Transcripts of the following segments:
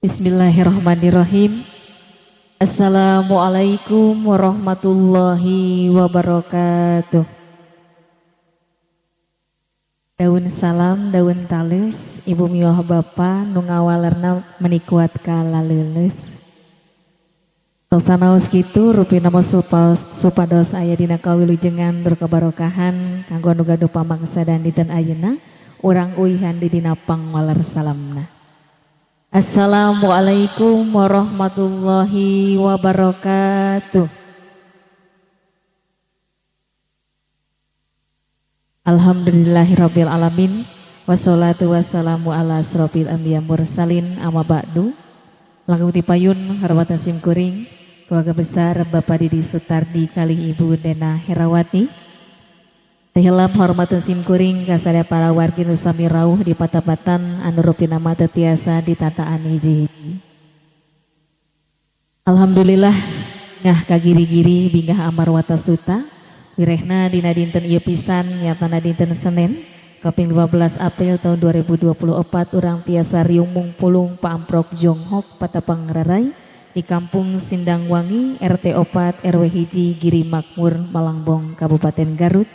Bismillahirrahmanirrahim. Assalamualaikum warahmatullahi wabarakatuh. Daun salam, daun talus, ibu miwah bapa nu ngawalerna meni kuat kalaleuleus. Tos sanaos kitu rupina mah supados aya dina kawilujengan tur kabarokahan kanggo anu gaduh pamangsa dan dinten ayeuna urang uihan di dina pangwaler salamna. Assalamualaikum warahmatullahi wabarakatuh. Alhamdulillahirabbil alamin wassalatu wassalamu ala asrofil anbiya mursalin amma ba'du. Langkung tipayun harwata simkuring keluarga besar Bapak Didi Sutardi kalih Ibu Dena Herawati. Tehilap hormatun simkuring kasadaya para wargi nu sami rauh di patapatan anu rupina mah teu tiasa ditataan hiji-hiji. Alhamdulillah ngah kagiri-giri bingah amar watasuta wirehna dina dinten ieu pisan nyatana dinten Senin kaping 15 April tahun 2024 urang tiasa riung mungpulung paamprok Jonghok Patapang Rarai di Kampung Sindangwangi RT 4 RW 1 Giri Makmur Malangbong Kabupaten Garut.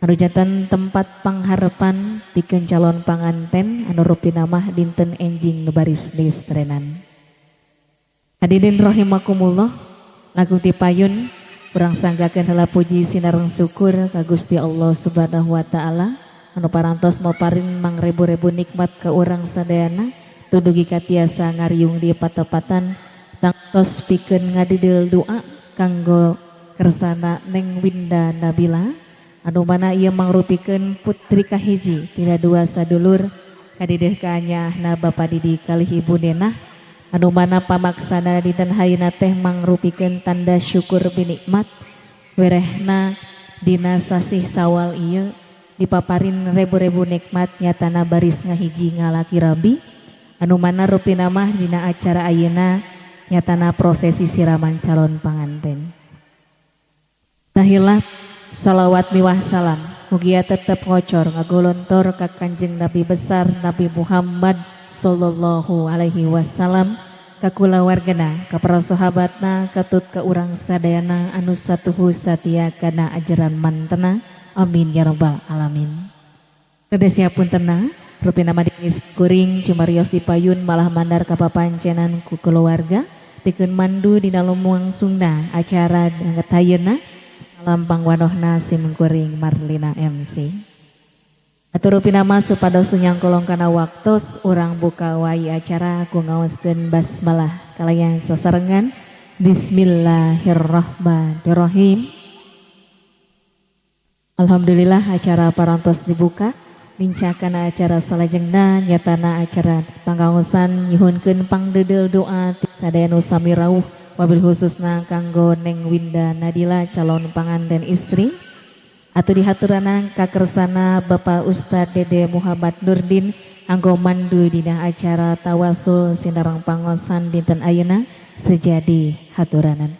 Anu janten tempat pangharepan pikeun calon panganten anu rupina mah dinten enjing nu baris distrenan. Hadirin rahimakumullah, langkung tipayun urang sanggakeun heula puji sinareng syukur ka Gusti Allah Subhanahu wa taala anu parantos maparin mangrebu-rebu nikmat ka urang sadayana tudugi katiasa ngariung di patepatan tangtos pikeun ngadideul doa kanggo kersana Neng Winda Nabila anu mana ieu mangrupikeun putri kahiji tina dua sadulur kadideh kaanyaahna Bapak Didi kalih Ibu Nenah anu mana pamaksana dinten harina teh mangrupikeun tanda syukur binikmat werehna dina sasih Sawal ieu dipaparin rebu-rebu nikmat nyatana baris ngahiji ngalaki rabi anu mana rupina mah dina acara ayeuna nyatana prosesi siraman calon panganten. Tahilap salawat miwah salam mugia tetep ngocor ngagolontor ka Kanjeng Nabi besar Nabi Muhammad sallallahu alaihi wasallam ka kulawargana ka para sahabatna katut ka urang sadayana anu satuhu satia kana ajaran mantena amin ya rabbal alamin. Rada puntenna rupina mah kuring cumarios dipayun malah mandar ka papancenan ku keluarga pikeun mandu dina lumangsungna acara danget ayeuna lampang wanohna simkuring Marlina MC. Atur rupina mah supados nyangkolong kana waktos urang buka wai acara ku ngaoskeun basmalah kalayan sasarengan bismillahirrahmanirrahim. Alhamdulillah acara parantos dibuka nincakana acara salajengna nyatana acara pangaosan nyuhunkeun pangdeudeuh doa sadaya nu sami rauh wabil khususna kanggo Neng Winda Nadila calon panganten istri atau dihaturanan kakersana Bapak Ustadz Dede Muhammad Nurdin anggo mandu dina acara tawasul sinareng pangosan dinten ayeuna sejadi haturanan.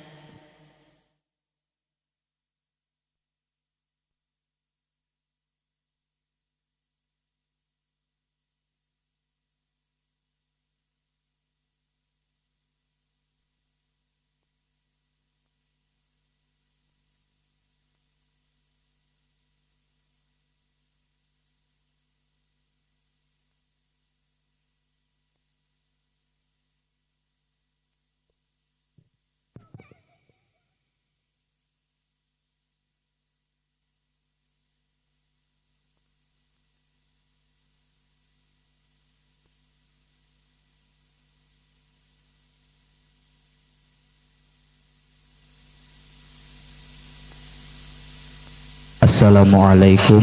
Assalamualaikum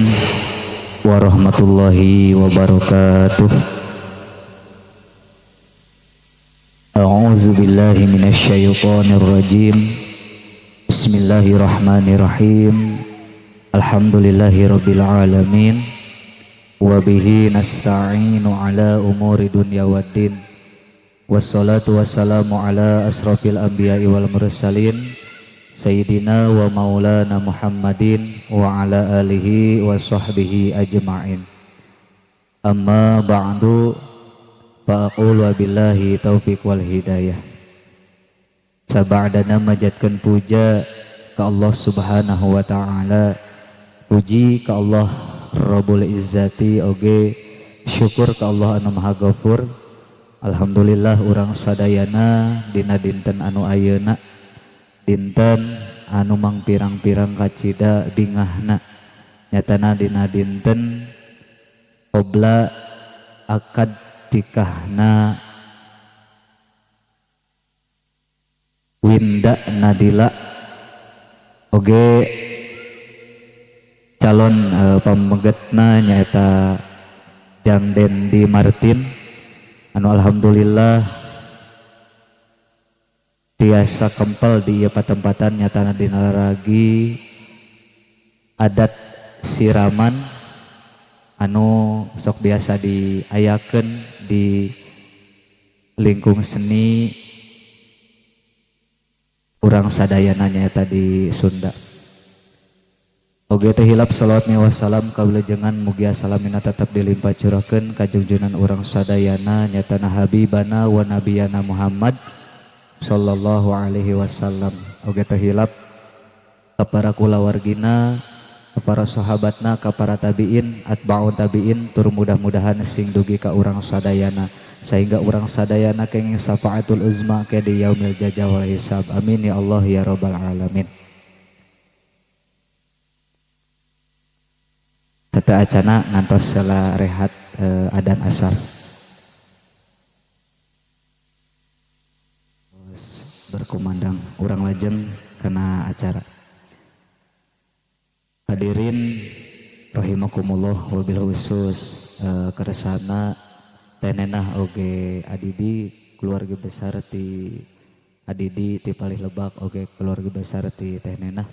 warahmatullahi wabarakatuh. A'udzu billahi minasyaitonir rajim. Bismillahirrahmanirrahim. Alhamdulillahirabbil alamin. Wa bihi nasta'inu ala umuri dunya waddin. Wassalatu wassalamu ala asrofil anbiya'i wal mursalin. Sayyidina wa maulana Muhammadin wa ala alihi wa sahbihi ajma'in. Amma ba'du. Fa aqulu billahi taufiq wal hidayah. Sabadana majatkeun puja ka Allah Subhanahu wa taala, puji ka Allah Rabbul Izzati, oge syukur ka Allah anu Maha Ghafur. Alhamdulillah urang sadayana dina dinten anu ayeuna, dinten anu mangpirang-pirang kacida bingahna, nyatana dina dinten qobla akad tikahna Winda Nadila oge calon pamegetna nyaeta Jang Dendi Martin anu alhamdulillah tiasa kempel di ieu patempatan nyatana dina ragi adat siraman anu sok biasa diayakeun di lingkung seni urang sadayana nyaeta di Sunda. Oge teh hilap salawat wassalam kawilujengan mugia salamina tetep dilimpah curahkeun ka junjunan urang sadayana nyatana habibana wa nabiyana Muhammad sallallahu alaihi wasallam. Oge teh hilap ka para kulawargina, ka para sahabatna, ka para tabiin, atba'un tabiin, tur mudah-mudahan sing dugi ka urang sadayana sehingga urang sadayana kenging syafaatul uzma ke di yaumil jaza wal hisab. Amin ya Allah ya rabbal alamin. Tata acana ngantos sela rehat adan asar. Berkumandang urang lajeng kana acara. Hadirin rahimakumullah wabil khusus keresana tenenah oge adidi keluarga besar ti adidi ti palih lebak oge keluarga besar ti teh nenah.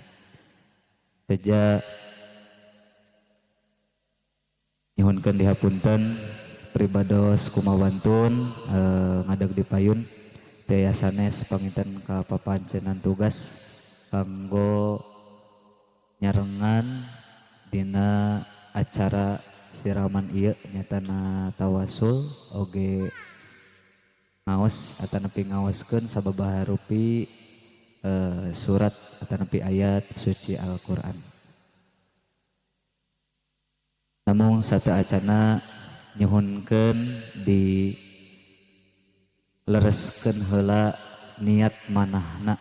Teja nyuhunkeun dihapunten pribados kumawantun ngadeg di payun tiaya sanes panginten ka papancenan tugas kanggo nyarengan dina acara siraman ieu nyatana tawasul oge ngaos atanapi ngaoskeun sababaraha rupi surat atanapi ayat suci Al-Qur'an. Namung sateuacana nyuhunkeun di lereskeun heula niat manahna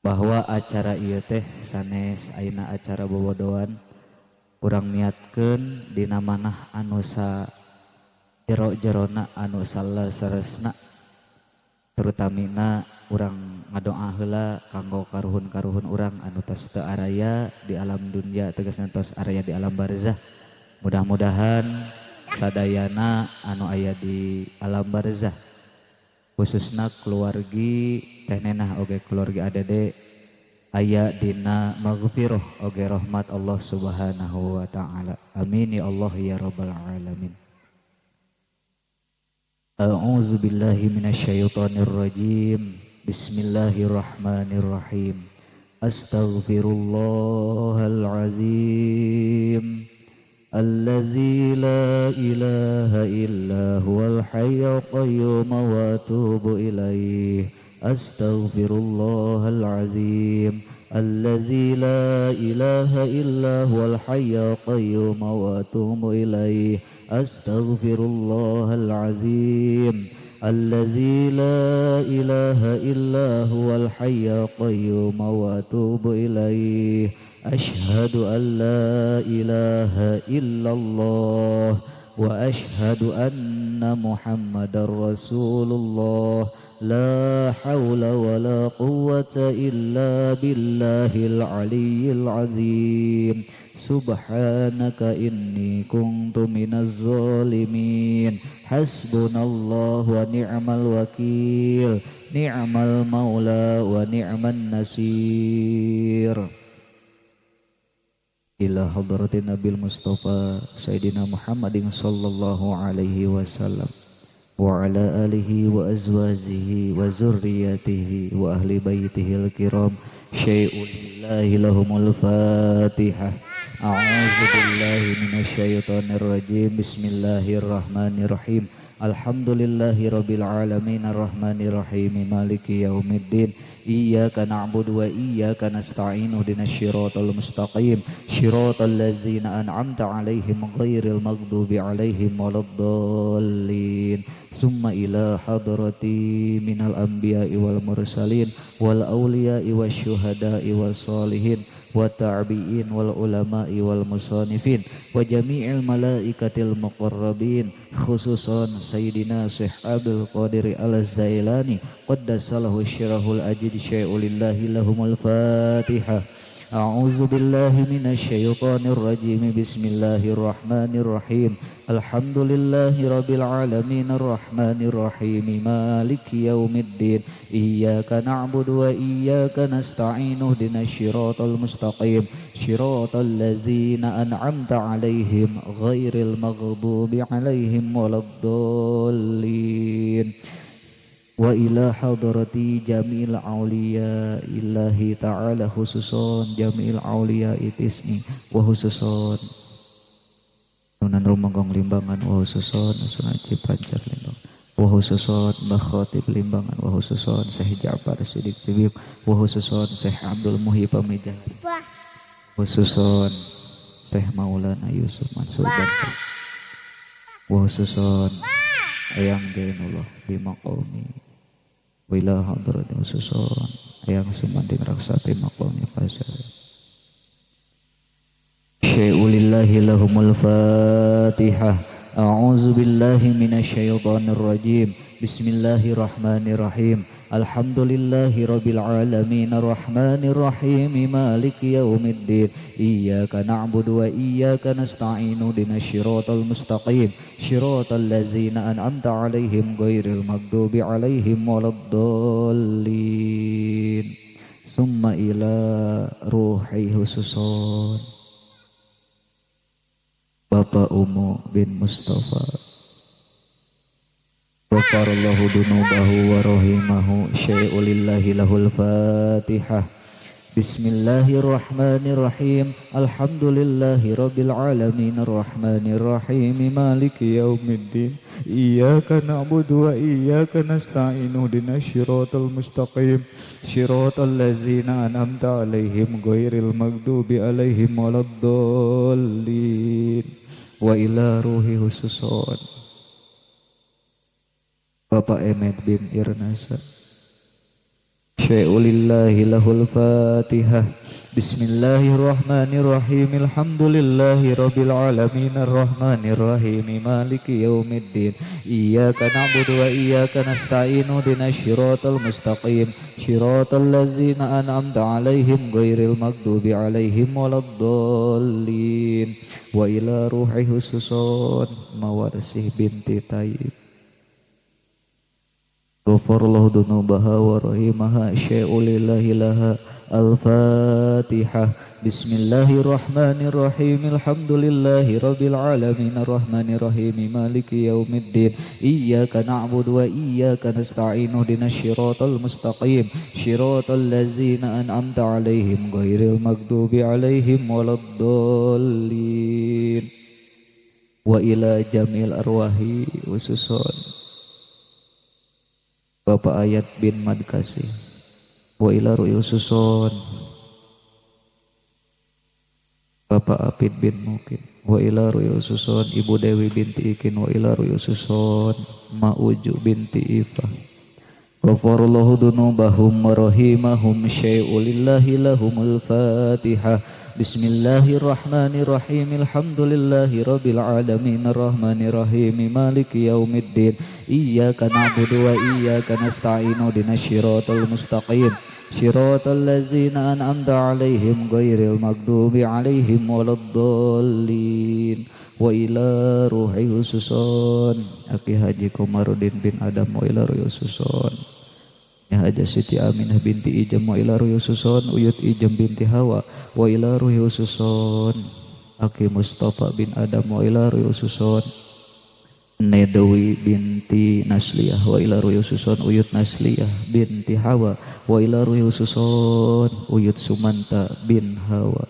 bahwa acara ieu teh sanes ayeuna acara bobodoan urang niatkeun dina manah anu sa jero-jerona anu saleresna, terutamina urang ngadoa heula kanggo karuhun-karuhun urang anu tos teu araya di alam dunya tegasna tos araya di alam barzah. Mudah-mudahan sadayana anu aya di alam barzah khususna keluargi teh nenah oge keluarga adede aya dina maghfirah oge rahmat Allah Subhanahu wa taala. Amin ya Allah ya rabbal alamin. A'udzu billahi minasyaitonir rajim. Bismillahirrahmanirrahim. Astaghfirullahal azim allazi la ilaha illa huwal hayyul qayyum wa atubu ilaih. Astaghfirullahal azim allazi la ilaha illa huwal hayyul qayyum wa atubu ilaih. Astaghfirullahal azim allazi la ilaha illa huwal hayyul qayyum wa atubu ilaih. Ashhadu an la ilaha illallah wa ashhadu anna Muhammadar Rasulullah. La hawla wa la quwwata illa billahil aliyyil azim. Subhanaka inni kuntu minaz zalimin. Hasbunallahu wa ni'mal wakil. Ni'mal maula wa ni'man nasir. Ila hadratin Nabil Mustafa Sayyidina Muhammadin sallallahu alaihi wasallam wa ala alihi wa azwajihi wa zurriyatihi wa ahli baitihil kiram. Syai'un lillahi lahumul fatihah. A'udzu billahi minasyaitonir rajim. Bismillahirrahmanirrahim. Alhamdulillahi rabbil alamin arrahmanir rahim maliki yaumiddin. Iyyaka na'budu wa iyyaka nasta'in ihdinas siratal mustaqim siratal ladzina an'amta 'alaihim ghairil maghdubi 'alaihim waladdallin. Summa ila hadrati minal anbiya'i wal mursalin wal awliya'i wasyuhada'i was salihin wa ta'bi'in wal ulama'i wal musanifin wa jami'il malaikatil muqarrabin khususan Sayyidina Syekh Abdul Qadir Al-Zailani qaddasallahu syirahul ajid syai'ulillahi lahumul fatihah. A'udzu billahi minasyaitonir rajim. Bismillahirrahmanirrahim. Alhamdulillahi rabbil alamin arrahmanir rahim maliki yaumiddin. Iyyaka na'budu wa iyyaka nasta'in ihdinas siratal mustaqim siratal ladzina an'amta 'alaihim ghairil maghdubi 'alaihim waladdallin. Wa ila hadrati jami'il awliya illahi ta'ala khususon jami'il awliya itisni wa khususon Sunan Rumenggong Limbangan wa khususon Sunan Cipancar Limbangan wa khususon Mbah Khatib Limbangan wa khususon Syekh Ja'far Siddiq Tibib wa khususon Syekh Abdul Muhyi Pamijahan khususon Syekh Maulana Yusuf Mansur Banten wa khususon Eyang Jainullah bimaqami wa ila hadrati khususon Eyang Sumanding Raksa bimaqami fasal syai'ulillahi lahumul fatihah. A'udzu billahi minasyaitonir rajim. Bismillahirrahmanirrahim. Alhamdulillahi rabbil alamin arrahmanir rahim maliki yaumiddin. Iyyaka na'budu wa iyyaka nasta'in ihdinas siratal mustaqim siratal ladzina an'amta 'alaihim ghairil maghdubi 'alaihim waladdallin. Summa ila ruhi khususon Bapak Umu bin Mustafa ghafarallahu dunubahu wa rahimahu syai'ulillahi lahul fatihah. Bismillahirrahmanirrahim. Alhamdulillahi rabbil alamin arrahmanir rahim maliki yaumiddin. Iyyaka na'budu wa iyyaka nasta'in ihdinas siratal mustaqim siratal ladzina an'amta 'alaihim ghairil maghdubi 'alaihim waladdallin. Wa ila ruhi khususon Bapak Emed bin Irnasa syai'ulillahi lahul fatihah. Bismillahirrahmanirrahim. Alhamdulillahi rabbil alamin arrahmanir rahim maliki yaumiddin. Iyyaka na'budu wa iyyaka nasta'in ihdinas siratal mustaqim siratal ladzina an'amta 'alaihim ghairil maghdubi 'alaihim waladdallin. Wa ila ruhi khususon Mawarsih binti Tayyib ghafarallahu dunubaha wa rahimaha syai'ulillahi laha al-fatihah. Bismillahirrahmanirrahim. Alhamdulillahi rabbil alamin arrahmanir rahim maliki yaumiddin. Iyyaka na'budu wa iyyaka nasta'in ihdinas siratal mustaqim siratal ladzina an'amta 'alaihim ghairil maghdubi 'alaihim waladdallin. Wa ila jamil arwahi khususon Bapak Ayat bin Madkasih wa ila ru'i khususon Bapak Apit bin Mukin wa ila ru'i khususon Ibu Dewi binti Ikin wa ila ru'i khususon Ma'uju binti Ifah. Ghafarallahu dunubahum wa rahimahum syai'ulillahi lahumul fatihah. Bismillahirrahmanirrahim. Alhamdulillahi rabbil alamin arrahmanir rahim maliki yaumiddin. Iyyaka na'budu wa iyyaka nasta'in ihdinas siratal mustaqim siratal ladzina an'amta 'alaihim ghairil maghdubi 'alaihim waladdallin. Wa ila ruhi khususon Aki Haji Komarudin bin Adam wa ila ruhi khususon Haja Siti Aminah binti Ijem wa ila ruhi khususon Uyut Ijem binti Hawa wa ila ruhi khususon Aki Mustafa bin Adam wa ila ruhi khususon Nedawi binti Nasliyah wa ila ruhi khususon Uyut Nasliyah binti Hawa wa ila ruhi khususon Uyut Sumanta bin Hawa.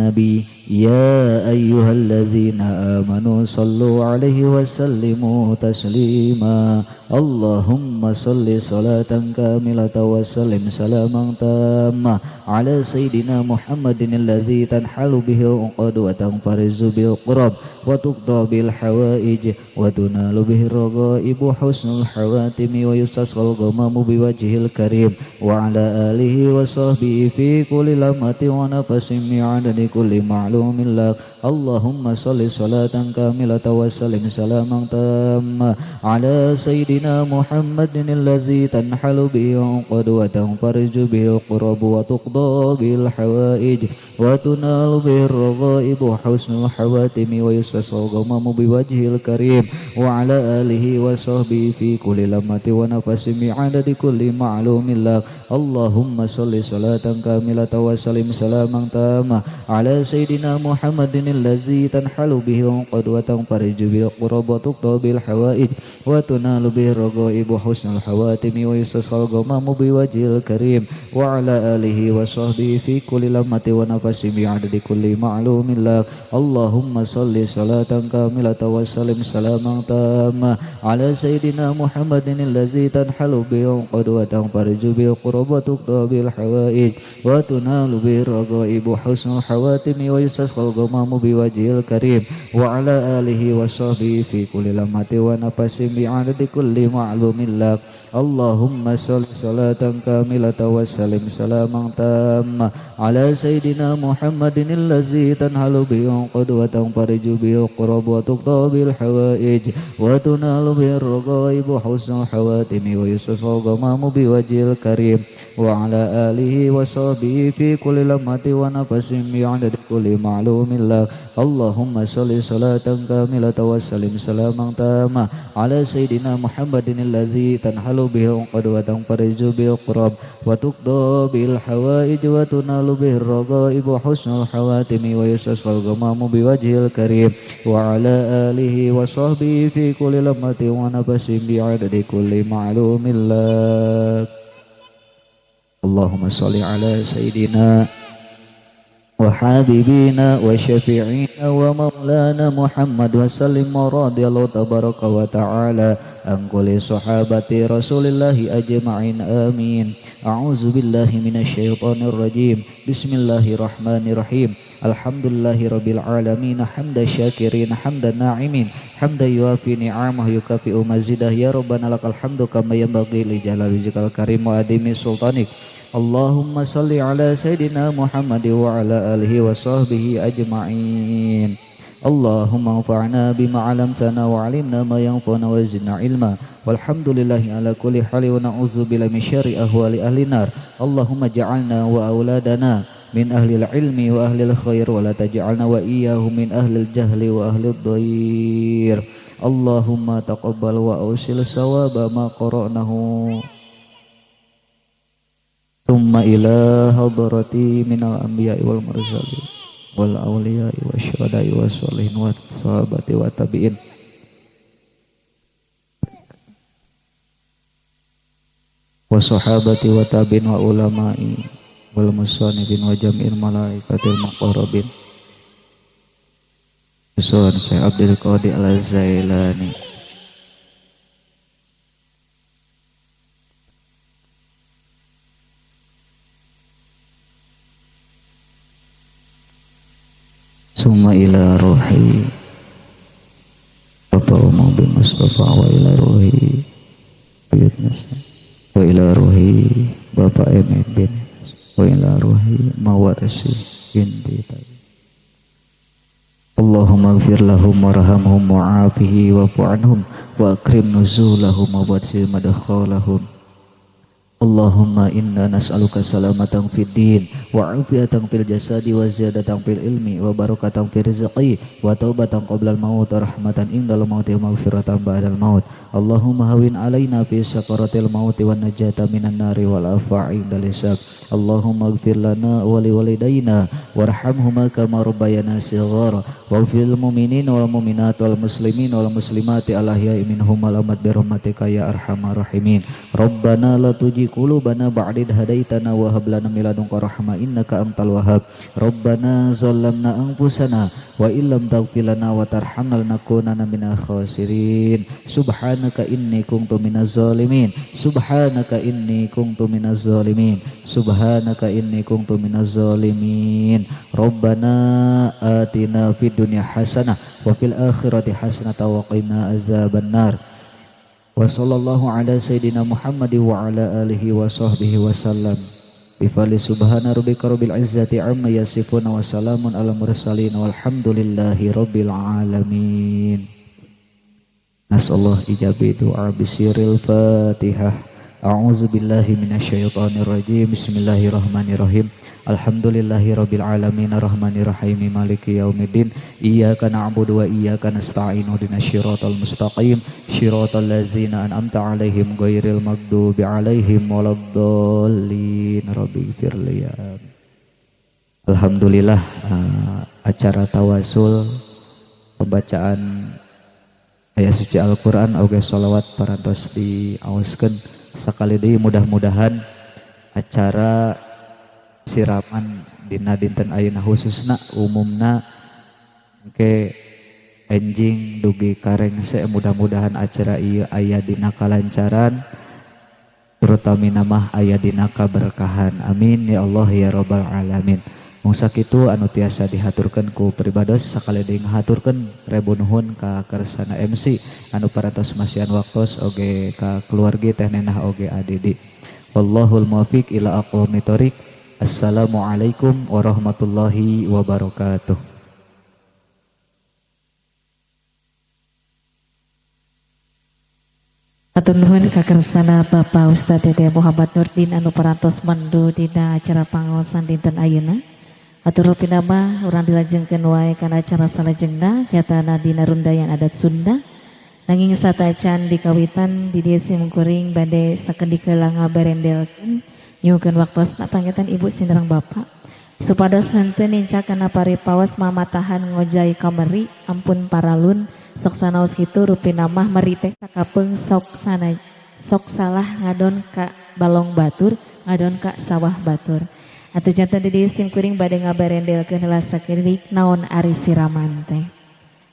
النبي يا أيها الذين آمنوا صلوا عليه وسلموا تسليما اللهم صل صلاة كاملة وسلم سلاما تاما على سيدنا محمد الذي تنحل به العقد وتنفرز به القرب وتقضى بالحوائج وتنال به الرغائب حسن الحواتم ويستسقى الغمام بوجهه الكريم وعلى آله وصحبه في كل لمحة ونفس بعدد كل معلوم لك اللهم صل صلاة كاملة وسلم سلاما تاما على سيدنا محمد الذي تنحل به العقد وتنفرج به القرب وتقضى بالحوائج وتنال به الرغائب حسن الحواتم ويستسقى الغمام بوجهه الكريم وعلى آله وصحبه في كل لمحة ونفس بعدد كل معلوم لك اللهم صل صلاة كاملة وسلم سلاما تاما على سيدنا محمد الذي تنحل به العقد وتنفرج به القرب وتقضى بالحوائج وتنال به الرغائب حسن الحواتم ويستسقى الغمام بوجهه الكريم وعلى آله وصحبه في كل لمحة ونفس بعدد كل معلوم لك اللهم صل صلاة كاملة وسلم سلاما تاما على سيدنا محمد الذي تنحل به العقد وتنفرج به القرب وتقضى بالحوائج وتنال به الرغائب حسن الحواتم ويستسقى الغمام بوجهه الكريم وعلى آله وصحبه في كل لمحة ونفس بعدد كل معلوم لك اللهم صل صلاة كاملة وسلم سلاما تاما على سيدنا محمد الذي تنحل به العقد وتنفرج به القرب وتقضى بالحوائج وتنال به الرغائب حسن الحواتم ويستسقى الغمام بوجهه الكريم وعلى آله وصحبه في كل لمحة ونفس بعدد كل معلوم لك اللهم صل صلاة كاملة وسلم سلاما تاما على سيدنا محمد الذي تنحل به العقد وتنفرج به القرب وتقضى بالحوائج وتنال به الرغائب حسن الحواتم ويستسقى الغمام بوجهه الكريم وعلى آله وصحبه في كل لمحة ونفس بعدد كل معلوم لك اللهم صل على سيدنا وحبيبنا وشفيعنا ومولانا محمد وسلم رضي الله تبارك وتعالى عن كل صحابة رسول الله أجمعين آمين. أعوذ بالله من الشيطان الرجيم. بسم الله الرحمن الرحيم. الحمد لله رب العالمين حمد الشاكرين حمد الناعمين حمدا يوافي نعمه يكافئ مزيده يا ربنا لك الحمد كما ينبغي لجلال وجهك الكريم وعظيم سلطانك. اللهم صل على سيدنا محمد وعلى آله وصحبه أجمعين. اللهم انفعنا بما علمتنا وعلمنا ما ينفعنا وزدنا علما. والحمد لله على كل حال ونعوذ بالله من شر أهوال أهل النار. اللهم اجعلنا وأولادنا من أهل العلم وأهل الخير ولا تجعلنا وإياهم من أهل الجهل وأهل الضير. اللهم تقبل وأوصل ثواب ما قرأناه ثم إلى حضرتي من الأنبياء والمرسلين والأولياء والشهداء والصالحين والصحابة والتابعين والصحابة والتابعين وعلماء والمصنفين وجميع الملائكة المقربين. Usulan Syekh Abdul Qadir Al-Zailani. Summa ila ruhi Bapak Umar bin Mustafa wa ila ruhi wa ila ruhi Bapak Emin bin wa ila ruhi Mawarsi binti Tayyib. Allahumma ighfir lahum warhamhum wa'afihi wa'fu anhum wa akrim nuzulahum wa wasi' madkhalahum. Allahumma inna nas'aluka salamatan fid din wa 'afiyatan fil jasadi wa ziyadatan fil ilmi wa barakatan fir rizqi wa taubatan qoblal maut wa rahmatan indal mauti wa maghfiratan ba'dal maut. Allahumma hawin alaina fi sakaratil mauti wan najata minan nari wal afa indal hisab. Allahumma ighfir lana wa liwalidayna warhamhuma kama rabbayana shighara waghfir lil mu'minina wal mu'minat wal muslimin wal muslimati al ahya'i minhum wal amwat bi rahmatika ya arhamar rahimin. Rabbana la tuzigh qulubana ba'da idh hadaitana wa hab lana min ladunka rahmah innaka antal wahhab. Rabbana zalamna anfusana wa illam taghfir lana wa tarhamna lanakunanna minal khasirin. Subhanaka inni kuntu minaz zalimin. Subhanaka inni kuntu minaz zalimin. Subhanaka inni kuntu minaz zalimin. Rabbana atina fid dunya hasanah wa fil akhirati hasanah wa qina azabannar. Wa sallallahu ala sayyidina Muhammad wa ala alihi wa sahbihi wa sallam. Bifali subhana rabbika rabbil izzati amma yasifun wa salamun ala mursalin walhamdulillahi rabbil alamin. Nasallahu ijabi du'a bisiril Fatihah. A'udzu billahi minasyaitonir rajim. Bismillahirrahmanirrahim. Alhamdulillahi rabbil alamin arrahmanir rahim maliki yaumiddin. Iyyaka na'budu wa iyyaka nasta'in ihdinas siratal mustaqim siratal ladzina an'amta 'alaihim ghairil maghdubi 'alaihim waladdallin. Rabbighfirli. Alhamdulillah, acara tawasul pembacaan ayat suci Al-Qur'an oge sholawat parantos diaoskeun sakali deui. Mudah-mudahan acara siraman dina dinten ayeuna khususna umumna ke enjing dugi karengse, mudah-mudahan acara ieu aya dina kalancaran, terutamina mah aya dina kaberkahan. Amin ya Allah ya rabbal alamin. Mung sakitu anu tiasa dihaturkeun ku pribados, sakali deui ngahaturkeun rebu nuhun ka Kersana MC anu parantos masihan waktos oge ka keluargi Teh Nenah oge Adidi. Wallahul muwaffiq ila aqwamit thoriq. Assalamualaikum warahmatullahi wabarakatuh. Hatur nuhun ka kersana Bapak Ustaz Dede Muhammad Nurdin anu parantos mendu dina acara pangaosan dinten ayeuna. Hatur pinama urang dilajengkeun wae kana acara salajengna nyatana dina rundayan adat Sunda. Nanging satacan dikawitan di dieu simkuring bade sakedik heula ngabarendelkeun nyuhunkeun waktosna pangetan ibu sinareng bapak supados henteu nincak kana paripaos mamatahan ngojay kameri ampun paralun sok sanaos kitu rupina mah meri teh sakapeung sok sana sok salah ngadon ka balong batur ngadon ka sawah batur. Atuh janten di dieu simkuring bade ngabarendelkeun heula sakedik naon ari siraman teh.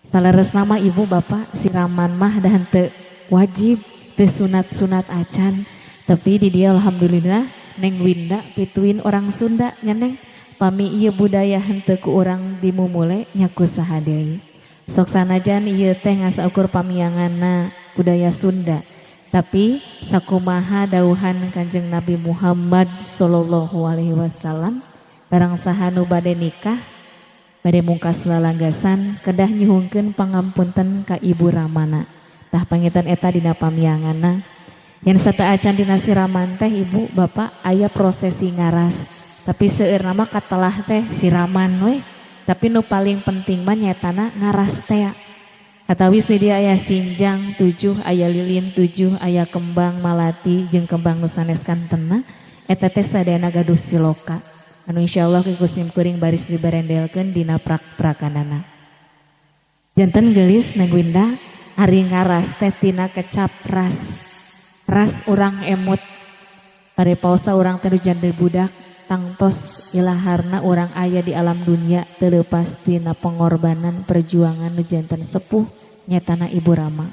Saleresna mah ibu bapak siraman mah da henteu wajib teu sunat-sunat acan, tapi di dieu alhamdulillah Neng Winda pituin orang Sunda nya Neng, pami ieu budaya henteu ku urang dimumule nya ku saha deui. Sok sanajan ieu teh ngasaukur pamianganna budaya Sunda, tapi sakumaha dauhan Kanjeng Nabi Muhammad sallallahu alaihi wasallam, barang saha nu bade nikah bade mungkas lalanggasan kedah nyuhunkeun pangampunten ka ibu ramana. Tah pangitan eta dina pamianganna. Yang sata acan dina siraman teh ibu bapak aya prosesi ngaras, tapi seueur nama katelah teh siraman weh, tapi nu paling penting mah nyatana ngaras teh. Atawis di dia aya sinjang 7, aya lilin 7, aya kembang malati jeung kembang nu sanes kantena, eta teh sadayana gaduh siloka anu insyaallah ku simkuring baris dibarendelkeun dina prak-prakanana. Janten geulis Neng Winda ari ngaras teh tina kecap ras. Ras urang emut paripaosta urang teh nu jande budak tangtos ilaharna urang aya di alam dunia teu leupas tina pengorbanan perjuangan nu janten sepuh nyatana ibu rama.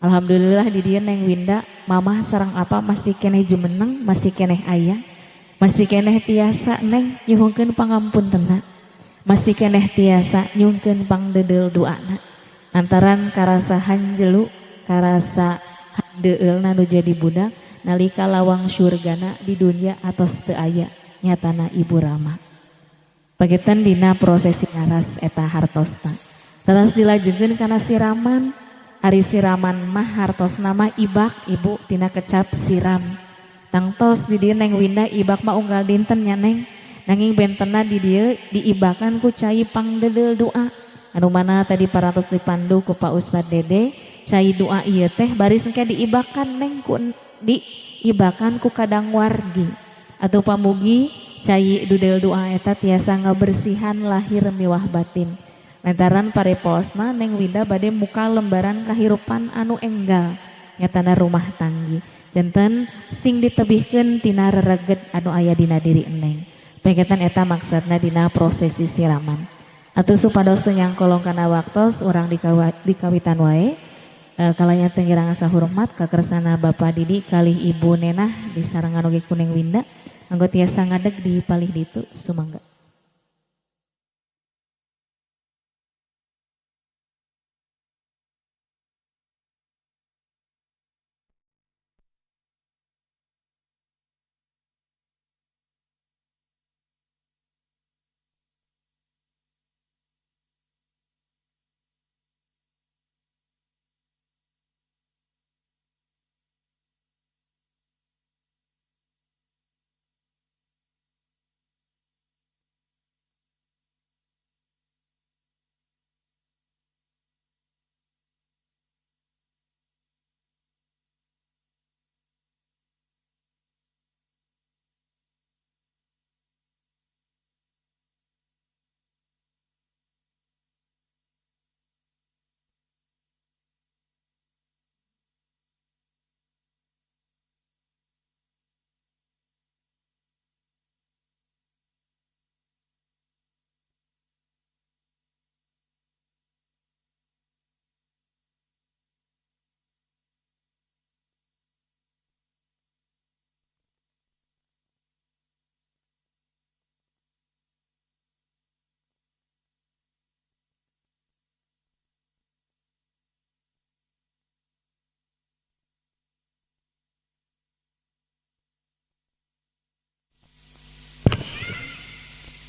Alhamdulillah di dieu Neng Winda mamah sareng apa masih keneh jumeneng, masih keneh aya, masih keneh tiasa Neng nyuhunkeun pangampuntenna, masih keneh tiasa nyuhunkeun pangdedeul duana. Lantaran karasa hanjelu, karasa deulna nu jadi budak nalika lawang syurgana di dunia atos teu aya nyatana ibu rama. Pagetan dina prosesi ngaras eta hartosna. Teras dilajengkeun kana siraman. Ari siraman mah hartosna mah ibak ibu tina kecap siram. Tangtos di dieu Neng Winda ibak mah unggal dinten nya Neng. Nanging bentena di dieu diibakan ku cai pangdedeul doa. Anu mana tadi parantos dipandu ku Pak Ustad Dede. Cai doa ieu teh baris engke diibakan Neng ku diibakan ku kadang wargi atau pamugi cai dudel doa eta tiasa ngabersihan lahir miwah batin. Lantaran pareposna Neng Winda bade muka lembaran kahirupan anu enggal nyatana rumah tanggi. Janten sing ditebihkeun tina rereget anu aya dina diri eneng. Pengketan eta maksudna dina prosesi siraman. Atuh supados teu nyangkolong kana waktos urang dikawitan wae. Kalanya teu ngira ngasa hormat kakersana Bapak Didi kalih Ibu Nenah disarengan oge ku Neng Winda. Anggo tiasa ngadeg di palih ditu sumangga.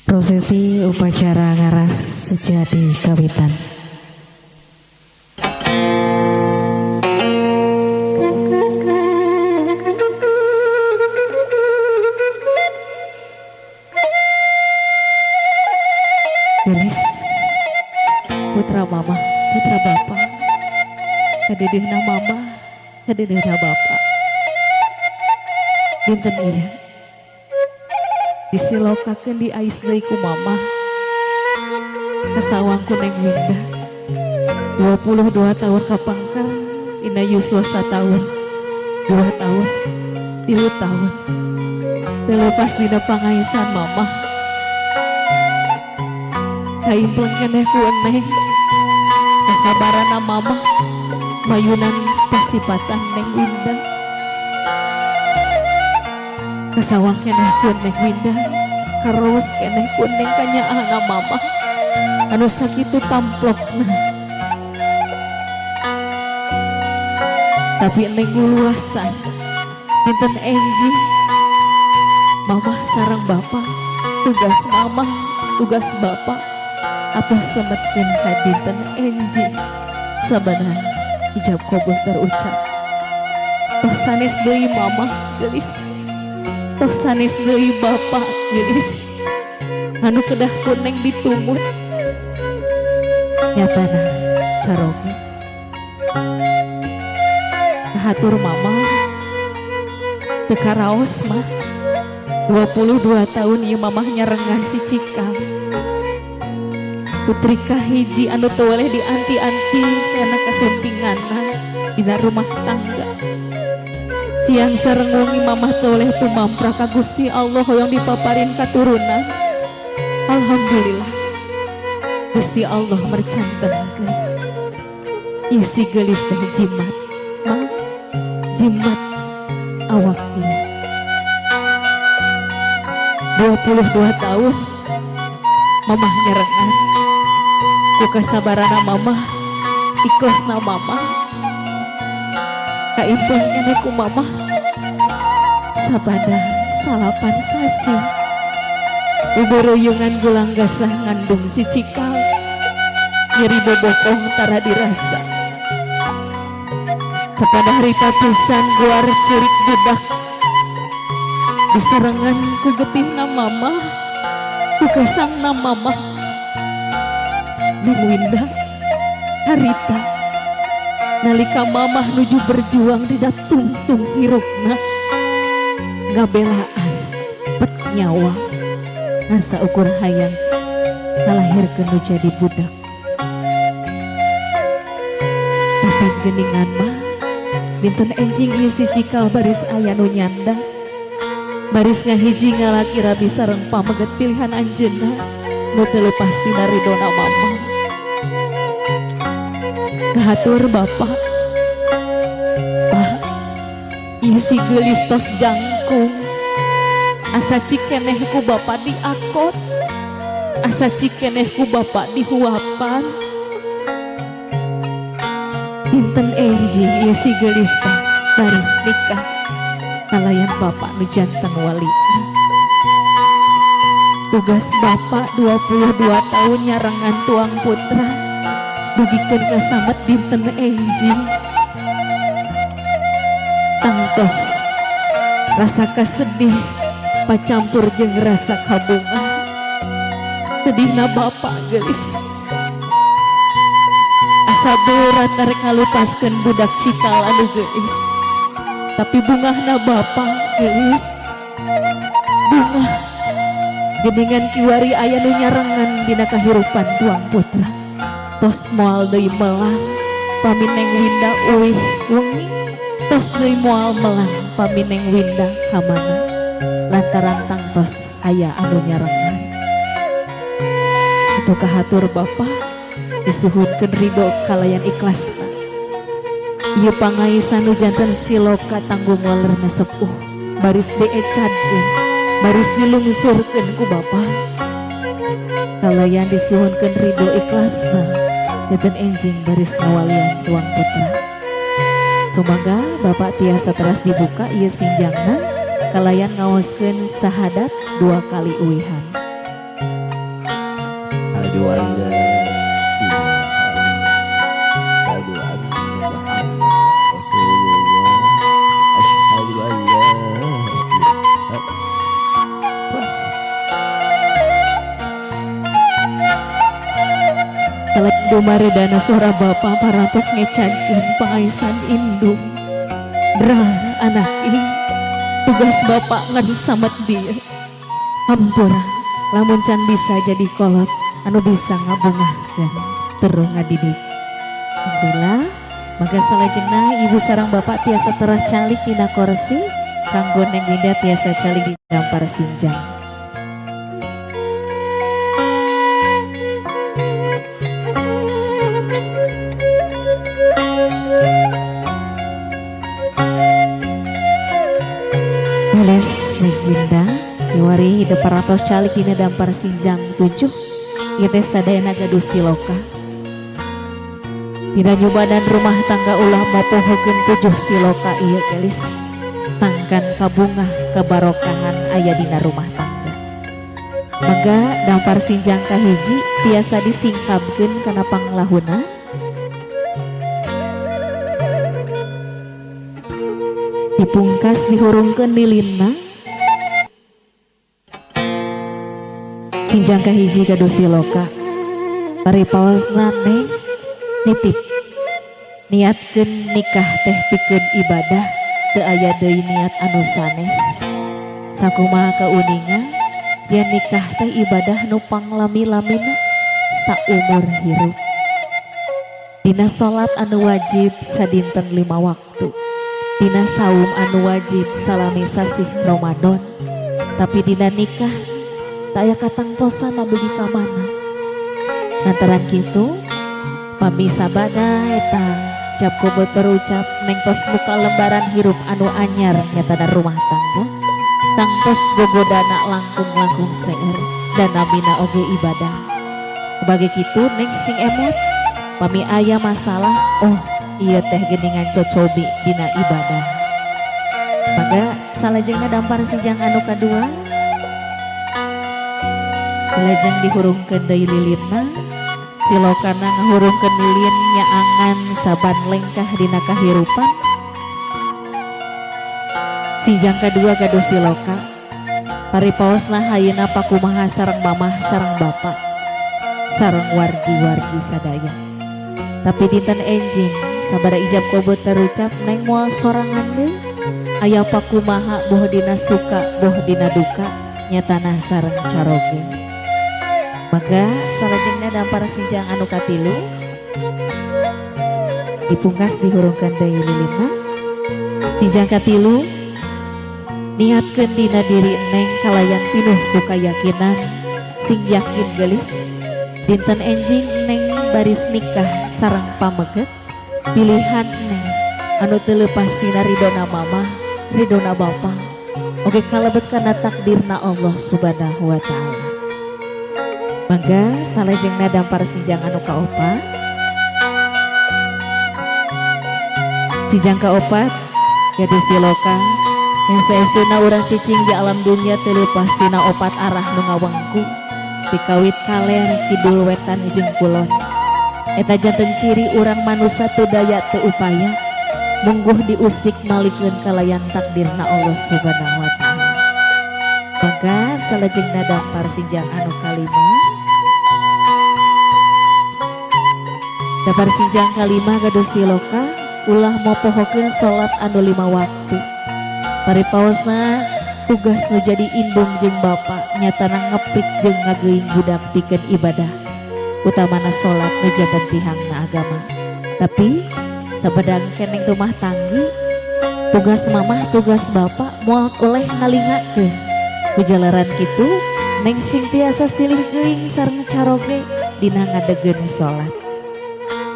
Prosesi upacara ngaras sejati kawitan. Gelis, putra mama, putra bapak, kadedehna mama, kadedehna bapak. Dinten ieu disilokakeun di ais deui ku mama kasawang ku Neng Winda 22 tahun kapangkal dina yuswa satahun 2 tahun 3 tahun terlepas dina pangaisan mama kaimpleng keneh ku eneng kasabarana mama mayunan pasipatan Neng Winda kasawang keneh ku Neng Winda karus keneh ku Neng kanyaahna mama anu sakitu tamplokna tapi Neng luluasan dinten enjing mama sareng bapak tugas mama tugas bapak atau semetkeun ka dinten enjing sabana ijab kabul terucap toh sanes deui mama geulis toh sanes deui bapak geulis anu kedah ku Neng ditumut nyatana caroge hatur mama teu karaos mah 22 tahun ieu mamah nyarengan si Cikal putri kahiji anu teu weleh dianti-anti kana kasumpinganna dina rumah tangga. Siang sareng wengi mamah teu weleh tumampra ka Gusti Allah hoyong dipaparin katurunan. Alhamdulillah Gusti Allah mercantenkeun isi geulis teh jimat mah jimat awak ieu 22 tahun mamah nyarengan ku kasabarana mamah ikhlasna mamah kaimpleng keneh ku mamah sabada salapan sasi buburuyungan gulang gasah ngandung si Cikal nyeri bobokong tara dirasa sapada harita pisan guar cerik budak disarengan ku getihna mama ku kesangna mama Neng Winda harita nalika mamah nuju berjuang dina tungtung hirupna ngabelaan pet nyawa ngasa ukur hayang ngalahirkeun nu jadi budak. Tapi geningan mah Dinten enjing ieu si cikal baris aya nu nyanda. Baris ngahiji ngalaki rabi sareng pameget pilihan anjeunna nu teu leupas tina ridona mama. Kahatur bapak. Pak, ieu si geulis tos jangkung. Asa cikeneh ku bapak diakot. Asa cikeneh ku bapak dihuapan. Dinten enjing ieu si geulis teh baris nikah kalayan bapak nu janten wali. Tugas bapak 22 tahun nyarengan tuang putra dugikeun ka samet dinten enjing. Tangtos rasa kasedih pacampur jeung rasa kabungah. Sedihna bapak geulis. Asa berat rek ngalupaskeun budak cikal anu geulis. Tapi bungahna bapak geulis. Bungah geningan kiwari aya nu nyarengan dina kahirupan tuang putra. Tos moal deui melang pami Neng Winda uih wengi. Tos deui moal melang pami Neng Winda ka mana. Lantaran tangtos aya anu nyarengan. Atuh kahatur bapak disuhunkeun ridho kalayan ikhlasna. Ieu pangaisan nu janten siloka tanggung walerna sepuh baris diecadkeun, baris dilungsurkeun ku bapak. Kalayan disuhunkeun ridho ikhlasna dinten enjing baris ngawalian tuang putra. Sumangga bapak tiasa teras dibuka ieu sinjangna kalayan ngaoskeun sahadat 2 kali uihan. Aduh Allah. Dumaredana suara bapak parantos ngecadkeun pangaisan indung. Drah anak ini tugas bapak ngan samet dia. Hampura lamun can bisa jadi kolot anu bisa ngabungahkeun terus ngadidik. Alhamdulillah maka salajengna ibu sareng bapak tiasa terah calik dina kursi kanggo Neng Winda tiasa calik di dampar sinjang. Neng Winda kiwari hidup parantos calik dina dampar sinjang 7 ieu teh sadayana gaduh siloka. Dina nyubadan rumah tangga ulah mopohokeun 7 siloka ieu gelis. Tangkan kabungah kebarokahan aya dina rumah tangga. Maka dampar sinjang kahiji tiasa disingkapkeun kana panglahuna. Dipungkas dihurungkeun lilinna. Sinjang kahiji gaduh siloka. Paripaosna neng nitip niatkeun nikah teh pikeun ibadah teu aya deui niat anu sanes. Sakumaha kauninga yen nikah teh ibadah nu panglami-lamina saumur hirup. Dina salat anu wajib sadinten 5 waktu. Dina saum anu wajib salami sasih Ramadan. Tapi dina nikah tak aya katangtosan dugi ka mana. Lantaran kitu pami sabada eta cap kobo terucap neng tos muka lembaran hirup anu anyar nyatana rumah tangga. Tangtos gogodana langkung-langkung seueur dan namina oge ibadah. Bagi kitu neng sing emot pami aya masalah oh iya teh geningan cocobi dina ibadah. Maka salajengna dampar sinjang anu kadua lajeng dihurungkeun deui lilinna. Silokana ngahurungkeun lilin nyaangan saban lengkah dina kahirupan. Sinjang kadua gaduh siloka. Paripaosna hayeuna pakumaha sareng mamah sareng bapak sareng wargi-wargi sadaya. Tapi dinten enjing sabada ijab kabul terucap neng moal sorangan deui. Aya pakumaha boh dina suka boh dina duka nyatana sareng caroge. Maka salajengna dampar sinjang anu katilu dipungkas dihurungkeun deui lilinna. Cinjang katilu niatkeun dina diri neng kalayan pinuh ku kayakinan sing yakin gelis dinten enjing neng baris nikah sareng pameget pilihan neng anu teu leupas tina ridona mama ridona bapa oge kalebet kana takdirna Allah Subhanahu wa taala. Mangga salajengna dampar sinjang anu kaopat. Sinjang kaopat gadis siloka yang saestuna urang cicing di alam dunia teu leupas tina opat arah nu ngawengku dikawit kaler kidul wetan jeung kulon. Eta janten ciri urang manusa teu daya teu upaya mungguh diusik malikeun kalayan takdirna Allah Subhanahu wa taala. Maka salajengna dampar sinjang anu kalima. Dampar sinjang kalima gaduh siloka ulah mopohokeun salat anu 5 waktu. Paripaosna tugas nu jadi indung jeung bapa nyatana ngepik jeung ngageuing budak pikeun ibadah utamana salat nu janten tihangna agama. Tapi sabedang keneng rumah tanggi tugas mamah tugas bapak moal oleh ngalingakeun kujalaran kitu neng sing tiasa silih geuing sareng caroge dina ngadegeun salat.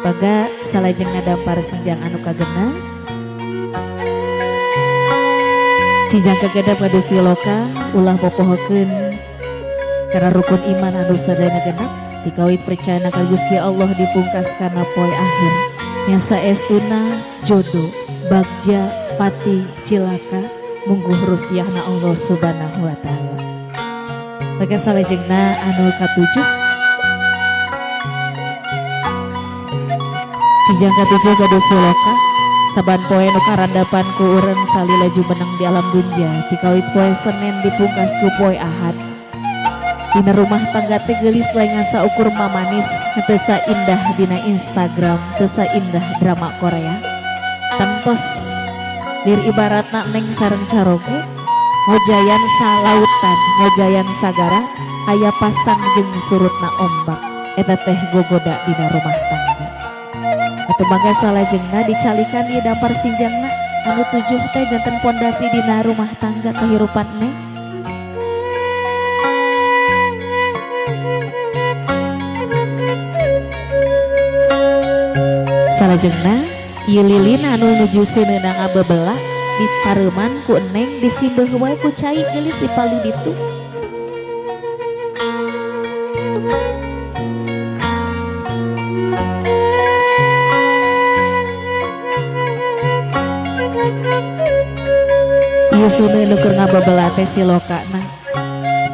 Baga salajengna dampar sinjang anu kagenep. Sinjang kagenep gaduh siloka ulah popohokeun kana rukun iman anu sadayana genep dikawit percaya ka Gusti Allah dipungkas kana poe akhir. Yang saestuna jodoh bagja pati cilaka mungguh rusiahna Allah Subhanahu wa taala. Maka salajengna anu katujuh. Kijang katujuh gaduh siloka saban poe nu karandapan ku urang salila jumeneng di alam dunya dikawit poe Senin dipungkas ku poe Ahad. Dina rumah tangga teh geulis lain saukur mamanis teu saindah dina Instagram teu saindah drama Korea. Tangtos lir ibaratna neng sareng caroge ngojayan salautan ngojayan sagara aya pasang jeung surutna ombak eta teh gogoda dina rumah tangga. Atuh mangga salajengna dicalikan ieu dampar sinjangna anu 7 teh janten pondasi dina rumah tangga kehirupan neng. Salajengna ieu lilin anu nuju seuneuna ngabebela dipareuman ku eneng disimbeuh wae ku cai geulis dipalih ditu. Ieu seuneu nu keur ngabebela teh silokana.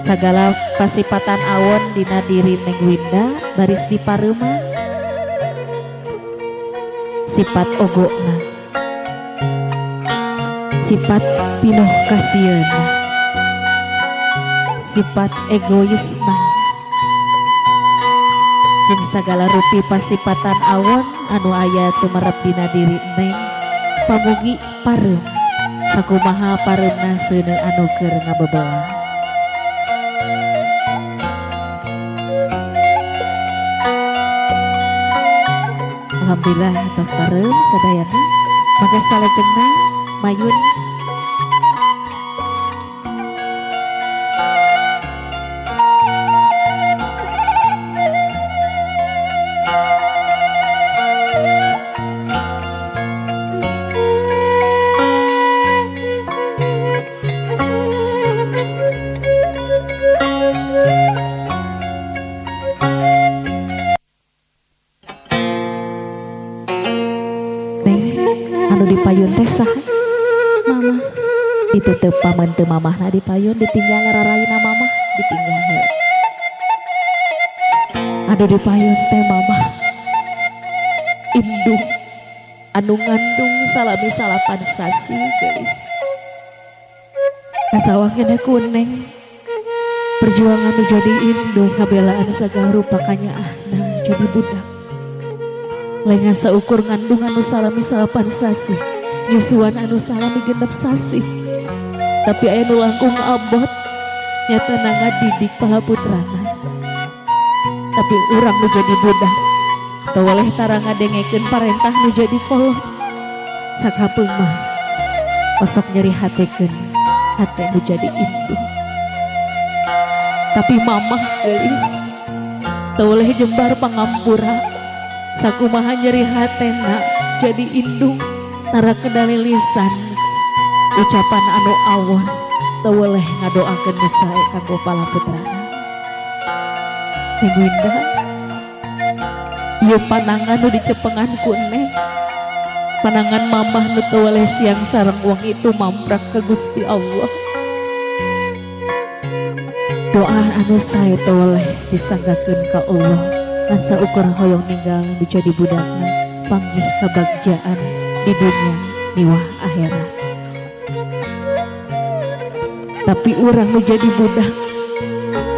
Sagala pasipatan awon dina diri Neng Winda baris dipareuman. Sifat ogona, sifat pinuh kasieuna, sifat egoisna, jeung sagala rupi pasipatan awon anu aya tumerep dina diri neng pamugi pareum sakumaha pareumna seuneu anu keur ngabebela. Alhamdulillah atas pareum sadayana maka salajengna mayun dipayun teh saha? Mama. Ditetep paman teu mamahna dipayun ditinggal raraina mamah ditinggal heula. Anu dipayun teh mamah. Indung anu ngandung salami salapan sasi geulis. Kasawang keneh ku neng. Perjuangan nu jadi indung ngabelaan sagala rupa kanyaahna jadi budak. Lengan saukur ngandung anu salami salapan sasi, nyusuan anu salami genep sasi. Tapi aya nu langkung abot, nyata ngadidik para putrana. Tapi urang nu jadi budak, teu weleh tara ngadengekeun parentah nu jadi kolot. Sakapeung mah Osok nyeri hatekeun hate nu jadi indung. Tapi mamah geulis teu weleh jembar pangampura. Sakumaha nyeri hatena jadi indung tara kendali lisan. Ucapan anu awon teu weleh ngadoakeun nu sae kanggo palaputrana. Neng Winda, ieu panangan nu dicepengan ku Neng. Panangan mamah nu teu weleh siang sareng wengi itu mamprak ka Gusti Allah. Doa anu sae teu weleh disanggakeun ka Allah. Ngan ukur hoyong ninggal nu jadi budakna panggih kabagjaan di dunia miwah akhirat. Tapi urang nu jadi budak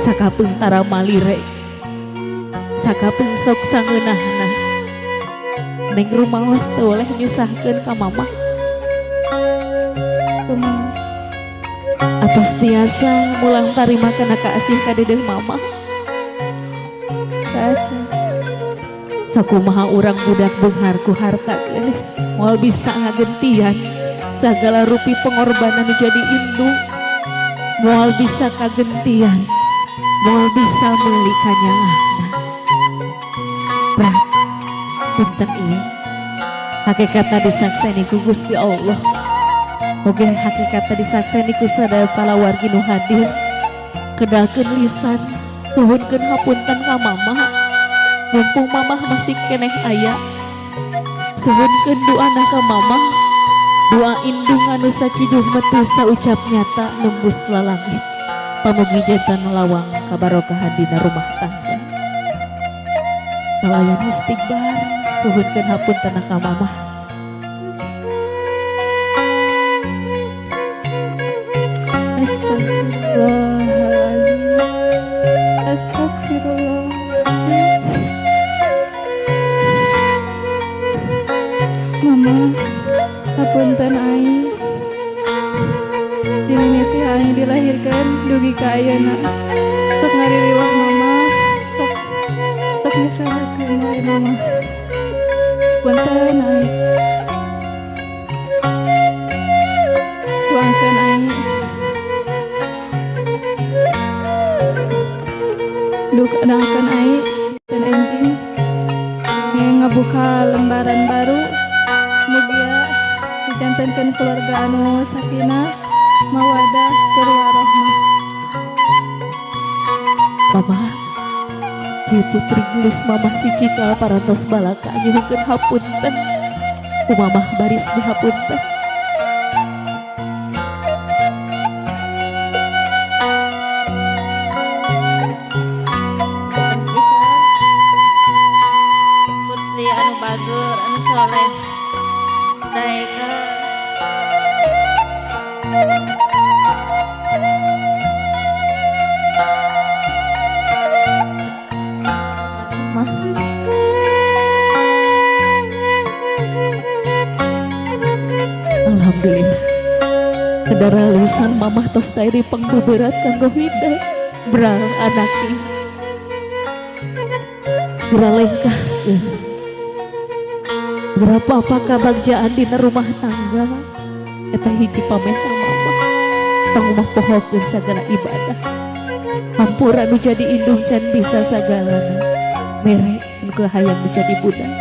sakapeung tara malire, sakapeung sok sangeunahna. Neng rumaos teu weleh nyusahkeun ka mamah. Atos tiasa mulang tarima kana kaasih ka dedeh mamah. Sakumaha urang budak beunghar ku harta geulis moal bisa ngagentian sagala rupi pengorbanan nu jadi indung. Moal bisa kagentian, moal bisa meuli kanyaahna. Prak punten ieu hakikatna disakseni ku Gusti Allah. Oge hakikatna disakseni ku sadaya palawargi nu hadir. Kedalkeun lisan, suhunkeun hapunten ka mamah. Mumpung mamah masih keneh aya, suhunkeun duana ka mamah. Doa indung anu saciduh metu saucap nyata nembus lalangit. Pamugi jantan lawang kabarokahan dina rumah tangga. Kalayan istighbar, suhunkeun hapunten ka mamah. Astagfirullahaladzim, astagfirullah. Mama, hapunten aing. Dimimiti aing dilahirkan dugi ka ayeuna. Sok ngaririwah mama, sok sok nyusahkeun wae mama. Punten aing. Doakeun aing. Doakeun aing dan enjing ngabuka lembaran baru. Mugia dijantenkeun keluarga anu sakinah, mawadah, tur warahmah. Mama, ci putri gelis mamah si cikal parantos balaka nyuhunkeun hapunten. Ku mamah baris dihapunten. Putri anu bager, anu soleh, daekeun. Mah. Alhamdulillah. Kedara lisan mamah tos tairi pangbeberat kanggo Winda. Brang anaki. Gera lengkahkeun. Gera apa kabagjaan dina rumah tangga. Eta hiji pameta mamah. Tong mah pohokeun sagala ibadah. Hampura nu jadi indung can bisa sagalana. Mere nu kahayang nu jadi budak.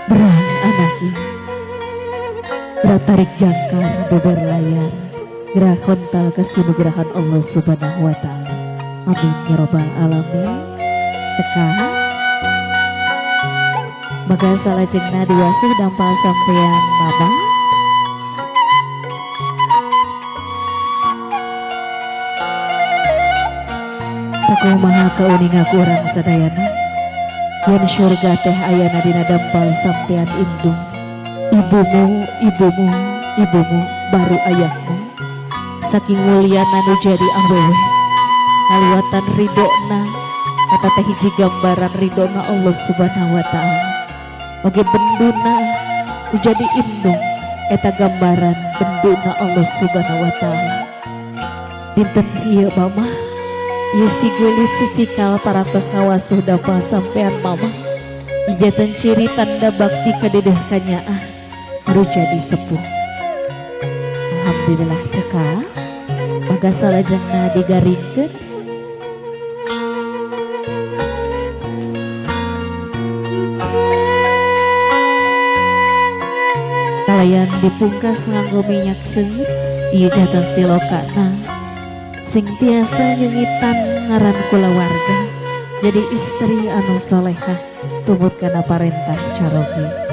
Brang anaki. Gera tarik jangkar beber layar. Gera kontal kasinugrahan Allah Subhanahu wa taala. Amin ya robbal alamin. Cekak. Maka salajengna diwasuh dampal sampean mama. Sakumaha kauninga ku urang sadayana. Yen surga teh ayana dina dampal sampean indung. Ibumu, ibumu, ibumu, baru ayahmu. Saking mulyana nu jadi awewe. Kaliwatan ridona, kata teh hiji gambaran ridona Allah Subhanahu wa taala. Oge benduna nu jadi indung, eta gambaran benduna Allah Subhanahu wa taala. Dinten ieu mamah, ieu si geulis si cikal parantos ngawasuh dampal sampean mamah. Ijatan ciri tanda bakti ka dedeh kanyaah baru jadi sepuh. Alhamdulillah cekap. Maka salajengna digaringkeun. Kalayan dipungkas nganggo minyak seungit ieu janten silokana sing tiasa nyengitan ngaran kulawarga jadi istri anu solehah tumut kana parentah caroge.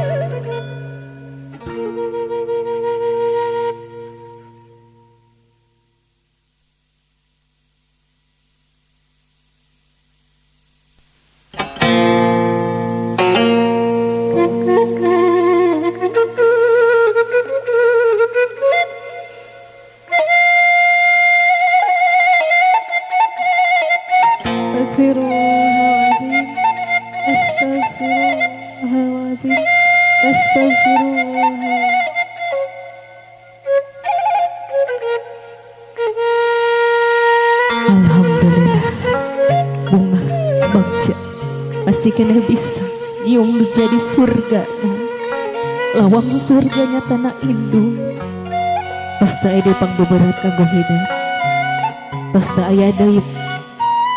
Alhamdulillah bunga bagja pasti kena bisa nyium jadi surga lawang surganya tanah indung pasti aya pangbeberat kanggo hidup pasti aya deui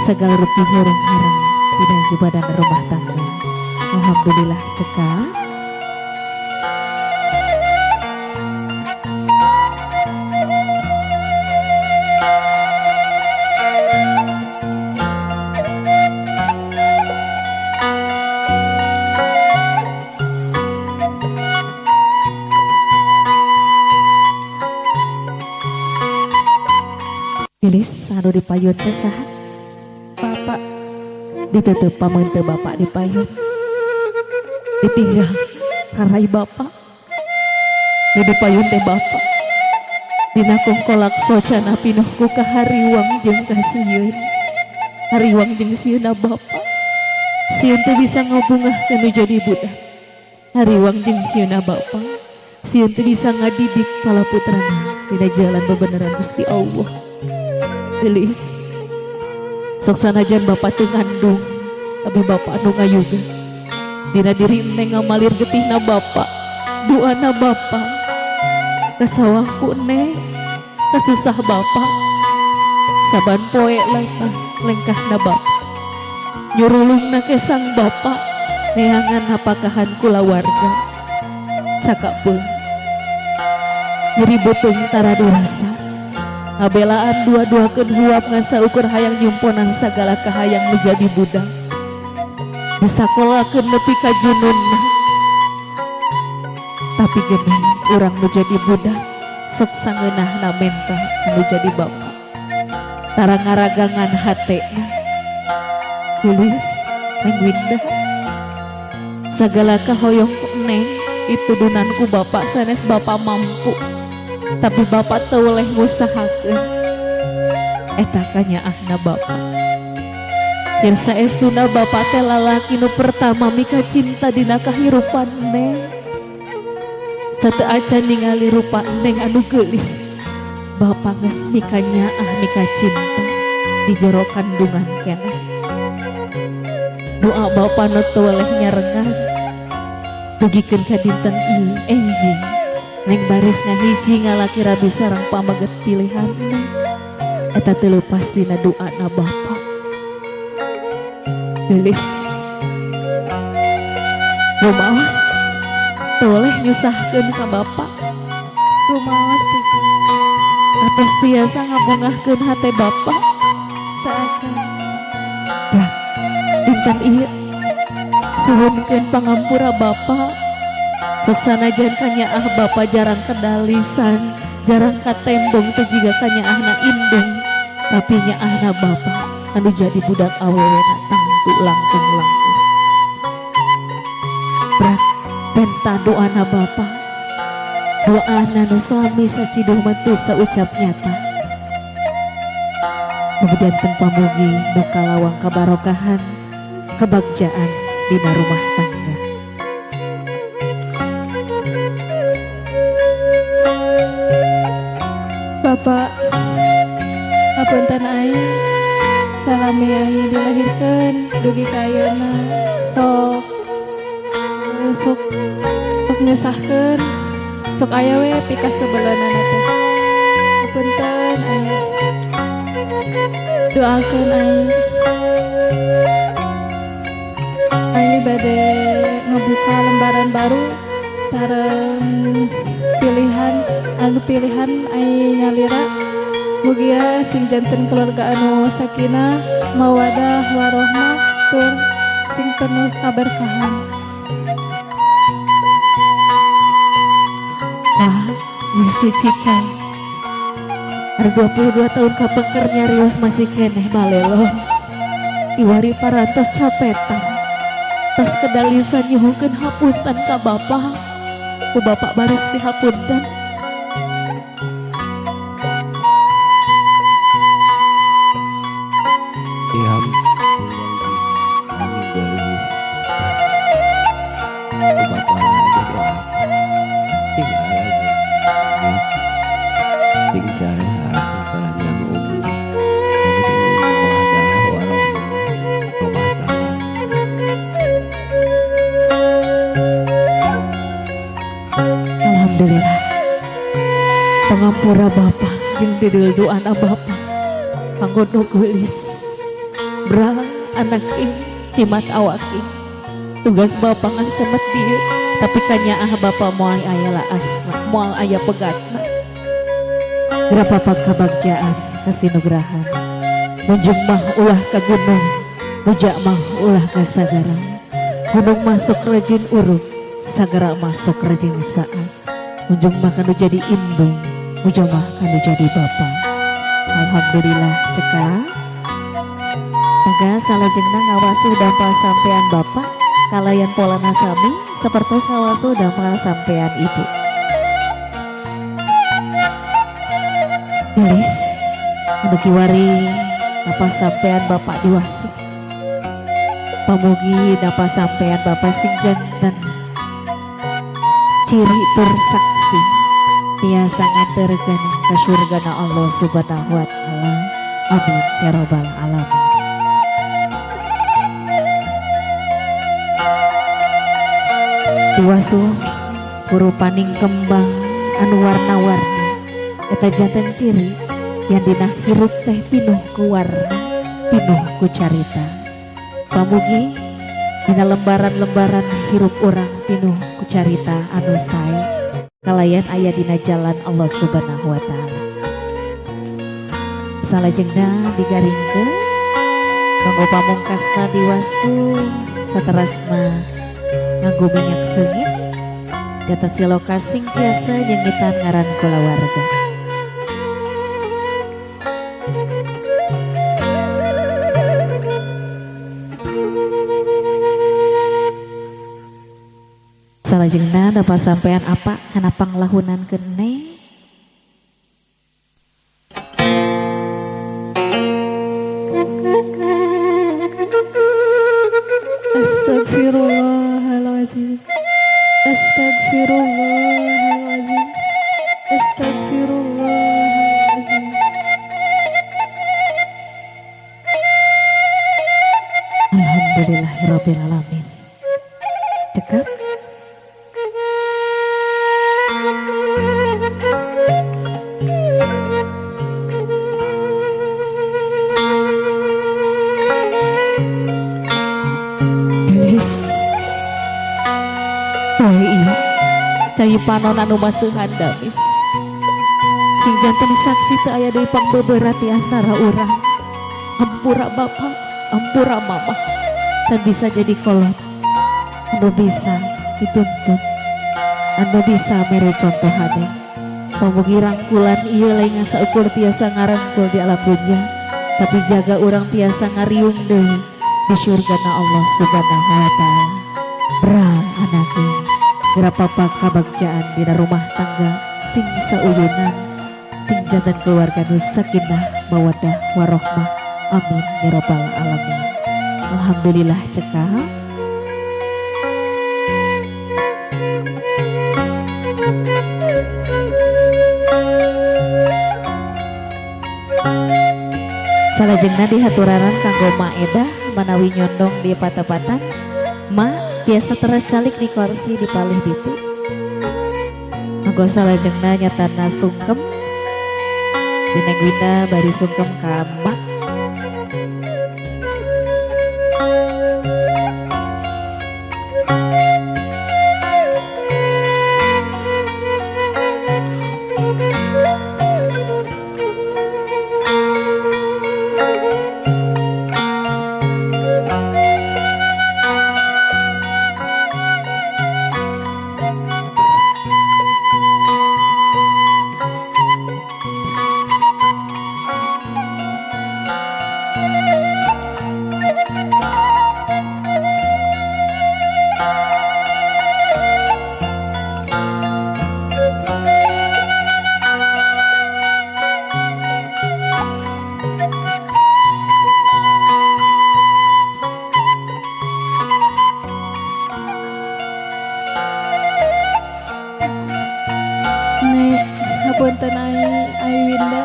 sagala rupi horeng-hareng dina jubadan rumah tangga. Alhamdulillah cekap. Gelis anu dipayun teh saha? Bapak. Ditutup pameun teu bapak dipayun. Ditinggal karai bapak. Nu dipayun teh bapak. Dina kongkolak socana pinuh ku kahariwang jeung kasieun. Hariwang jeung sieunna bapak. Sieun teu bisa ngabungahkeun nu jadi budak. Hariwang jeung sieunna bapak. Sieun teu bisa ngadidik kala putrana dina jalan bebeneran Gusti Allah. Gelis sok sanajan bapak teu ngandung tapi bapak anu ngayuga dina diri neng ngamalir getihna bapak duana bapak kasawangku neng kasusah bapak saban poe lengkahna bapak nyurulungna kesang bapak neangan napakahan kulawarga cakapeung nyeri beuteung tara dirasa ngabelaan dua-duakeun huap ngasa ukur hayang nyumponan sagala kahayang menjadi budak disakolakeun nepi ka jununna tapi geuning urang nu jadi budak sok sangeunahna menta anu jadi bapak tara ngaragangan hatena tulis Neng Winda sagala kahoyong neng itudunan ku bapak sanes bapak mampu tapi bapak teu oleh ngusahakeun eta kanyaahna bapak yen saestuna bapak teh lalaki nu pertama mika cinta dina kahirupan neng sateu acan ningali rupa neng anu geulis bapak geus mika nyaah mika cinta di jero kandungan keneh doa bapak nu teu oleh nyarengan dugikeun ka dinten ieu enjing neng baris ngahiji ngalaki rabi sareng pamaget pilihan eta teu leupas dina doana bapak. Gelis rumaos teu oleh nyusahkeun ka bapak rumaos pisan atas tiasa ngabungahkeun hate bapak teu acan dah dinten ieu suhunkeun pangampura bapak. Sok sanajan kanyaah bapak jarang kedalisan, jarang katembong teu jiga kanyaahna indung, tapi nyaahna bapak anu jadi budak awewena tangtu langkung-langkung. Prak penta doana bapak, doana nu salami saciduh mentu saucap nyata. Nu janten pamugi nu kalawang kabarokahan, kebagjaan dina rumah tangga. Bapak, apunten aing, salami aing dilahirkeun dugi ka ayeuna sok sok sok nyusahkeun, sok aya we pikasebeleunana teh. Punten ai. Doakeun ai. Ai bade ngebuka lembaran baru sareng pilihan anu pilihan ai nyalira. Mugia sing janten keluarga anu sakinah, mawadah warohmah tur sing penuh kaberkahan. Wah, si Cika. Ada 22 tahun kapengker nyarios masih keneh balelo. Iwari parantos capetan. Tos kedalisan nyuhunkeun hapunten ka bapa. Ku bapak baris dihapunten. Alhamdulillah. Pangampura bapa jeung didulduan bapa. Panggono geulis. Bra anak ing cimat awak ing. Tugas bapa ngan semet dieu, tapi kanyaah bapa moal aya laasna, moal aya pegatna. Geura papa kabagjaan kasinugrahan. Munjung mah ulah ka gunung, bujak mah ulah ka sagara. Gunung masuk rajin uruk, sagara masuk rajin saat. Munjung mah kanu jadi indung, bujak mah kanu jadi bapa. Alhamdulillah cekak. Maka salajengna ngawasuh dampal sampean bapak kalayan polana sami sapertos ngawasuh dampal sampean ibu. Tulis anu kiwari napa sampean bapak diwasuh. Pamugi napa sampean bapak sing janten ciri tur saksi tiasa nganterkeun ka surgana Allah Subhanahu wa taala. Amin ya rabbal alamin. Diwasuh rupaning kembang anu warna-warni eta janten ciri yang dina hirup teh pinuh ku warna, pinuh ku carita. Pamugi dina lembaran-lembaran hirup urang pinuh ku carita anu sae kalayan aya dina jalan Allah Subhanahu wa taala. Salajengna digaringkeun kanggo pamungkasna diwasuh saterasna nganggo minyak seungit data siloka sing tiasa nyengitan ngaran kulawarga. Salajengna dapat sampean apa kana panglahunan kene. Astagfirullahaladzim. Astagfirullahaladzim. Astagfirullahaladzim. Alhamdulillahirabbil alamin. Cekap. Cai panon anu maseuhan damis sing janten saksi teu aya deui pangbeberat di antara urang. Hampura bapa, hampura mama, can bisa jadi kolot anu bisa dituntun, anu bisa mere contoh hade. Pamugi rangkulan ieu lain saukur tiasa ngarangkul di alam dunia, tapi jaga urang tiasa ngariung deui di surgana Allah Subhanahu wa taala. Bra anake geura papa kabagjaan dina rumah tangga sing sauyunan, sing janten keluarga nu sakinah mawaddah warohmah. Amin ya rabbal alamin. Alhamdulillah cekap. Salajengna dihaturanan kanggo Maedah manawi nyondong di patepatan. Ma biasa tercalik di kursi di palih ditu. Kanggo salajengna nyatana sungkem Neng Winda bari sungkem ka emak. Hapunten ai Winda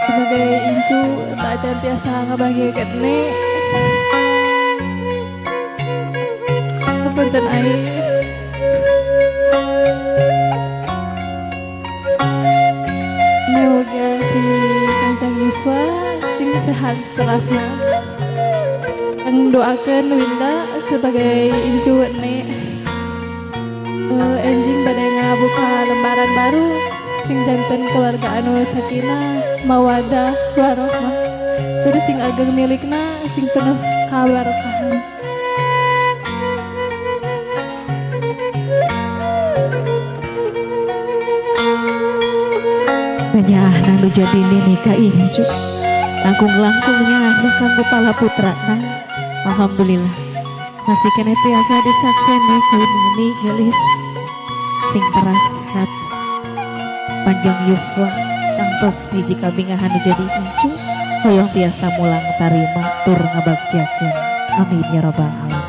sebagai incu tak acan tiasa ngabahagiakeun Nek. Hapunten ai. Nek mugia si Kancang Yuswa sing sehat terasna. Ang doakeun Winda sebagai incu Nek. Enjing bade ngabuka lembaran baru sing janten keluarga anu sakinah, mawadah, warohmah. Terus sing ageng milikna sing penuh kabarokahan. Kanyaahna nu jadi nini ka incu. Langkung-langkung nyaahna kanggo pala putrana. Alhamdulillah. Masih keneh tiasa disakseni ku nini geulis sing teras sehat. Panjang yuswa tangtos hiji kabingahan nu jadi incu hoyong tiasa mulang tarima tur ngabagjakeun. Amin ya rabbal alamin.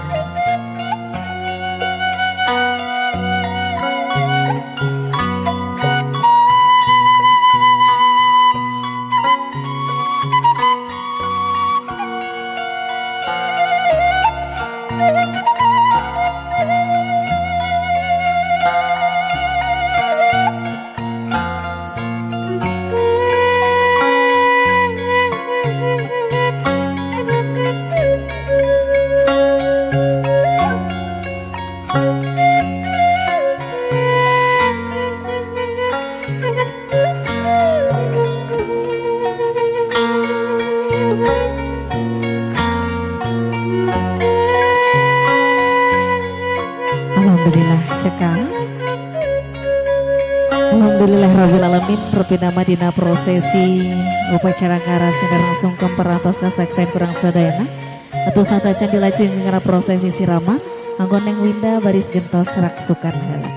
Alhamdulillah cekang. Alhamdulillah rabbil alamin rupina dina prosesi upacara ngarasina langsung ke perantos kasaksen kurang sadayana atau satacan dilajeng ngara prosesi siraman anggon Neng Winda baris gentos raksukan heula.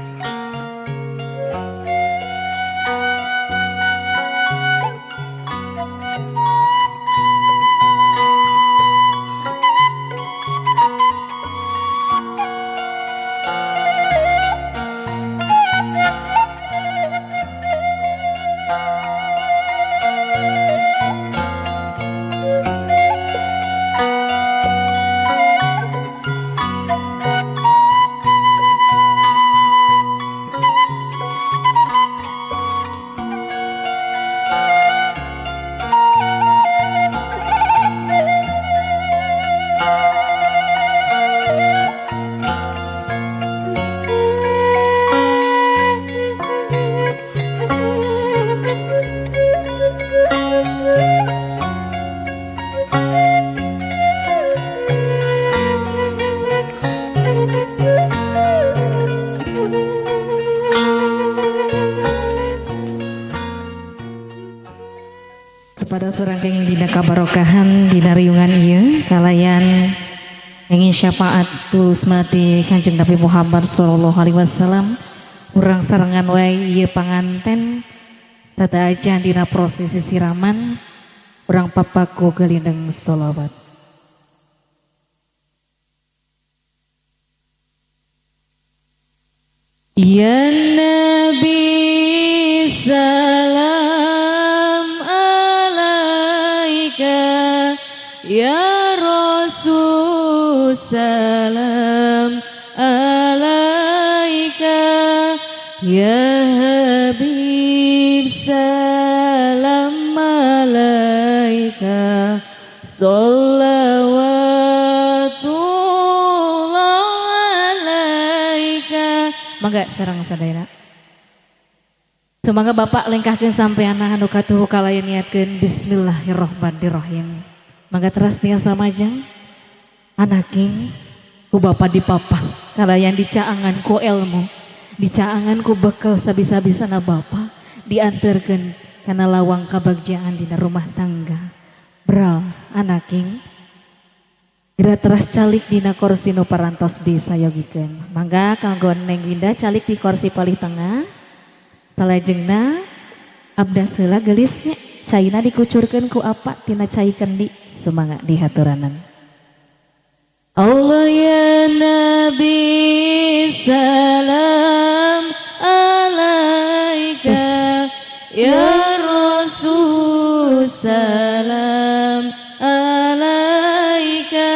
Pada surang kenging dina kabarokahan dina riungan ieu kalayan engin syafaat tulus mati Kanjeng Nabi Muhammad sallallahu alaihi wasallam urang sarengan wae ieu panganten satajan dina prosesi siraman urang papaku gelindeng sholawat. Ya Nabi salam alaika, ya Rasul salam alaika, ya Habib salam alaika, sholawatullah alaika. Mangga sareng sadayana. Semoga Bapak lengkahkeun sampean anu katuhu kalayan niatkeun bismillahirrahmanirrahim. Mangga teras tiasa majang anaking ku Bapak dipapah kalayan dicaangan ku ilmu, dicaangan ku bekal sabisa-bisana Bapak diantarkeun kana lawang kabagjaan dina rumah tangga. Bral anaking geura teras calik dina kursi nu parantos disayogikeun. Mangga kanggo Neng Winda calik di kursi palih tengah. Salajengna abdas heula geulisnya caina dikucurkeun ku apa tina cai kendi semangat dihaturanan. Allah ya Nabi salam alaika, ya Rasul salam alaika,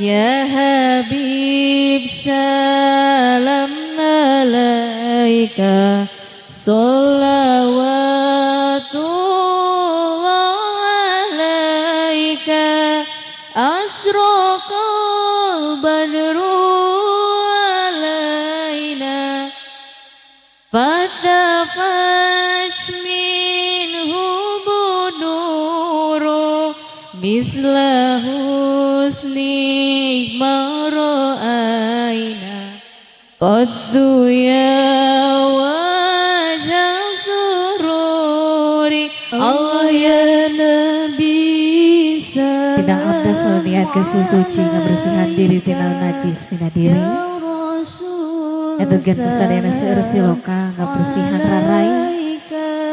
ya Habib salam alaika, sholawatullah alaika, asraqal badru alaina, fatafash minhu buduru, misla husni ma ra'aina, qaddu ya Allah ya Nabi salam. Tidak abdas niat kesusuci ngabersihan diri tina najis tina diri. Etugan kesadayana seueur siloka ngabersihan rarai,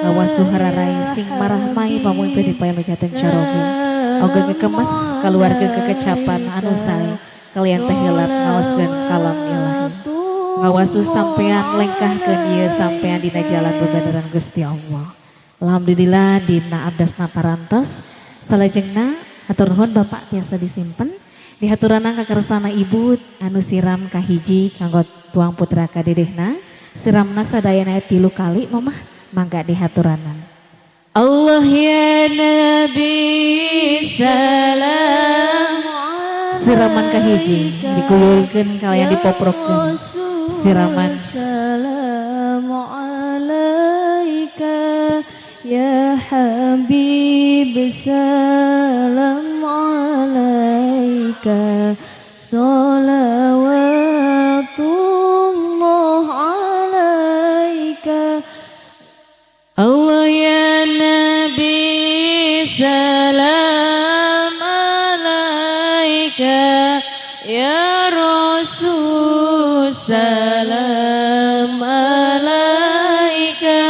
ngawasuh rarai sing marahmai pamun teu dipayalunyaten caroge. Oge ngekemes kaluarga kekecapan anu sae kalian teh hilap ngaoskeun kalam ilahi. Ngawasuh sampean lengkahkeun ieu sampean dina jalan bebeneran Gusti Allah. Alhamdulillah dina abdasna parantos. Salajengna hatur nuhun Bapak tiasa disimpen. Dihaturana kakersana ibu anu siram kahiji kanggo tuang putra kadedehna. Siramna sadayana 3 kali mamah mangga dihaturanan. Allah ya Nabi salam. Siraman kahiji dikuyurkeun kalayan dipoprokeun. Siraman salam alaika, ya Habib salam alaika, sholawatullah alaika. Allah ya Nabi salam alaika, ya Rasul salam alaika,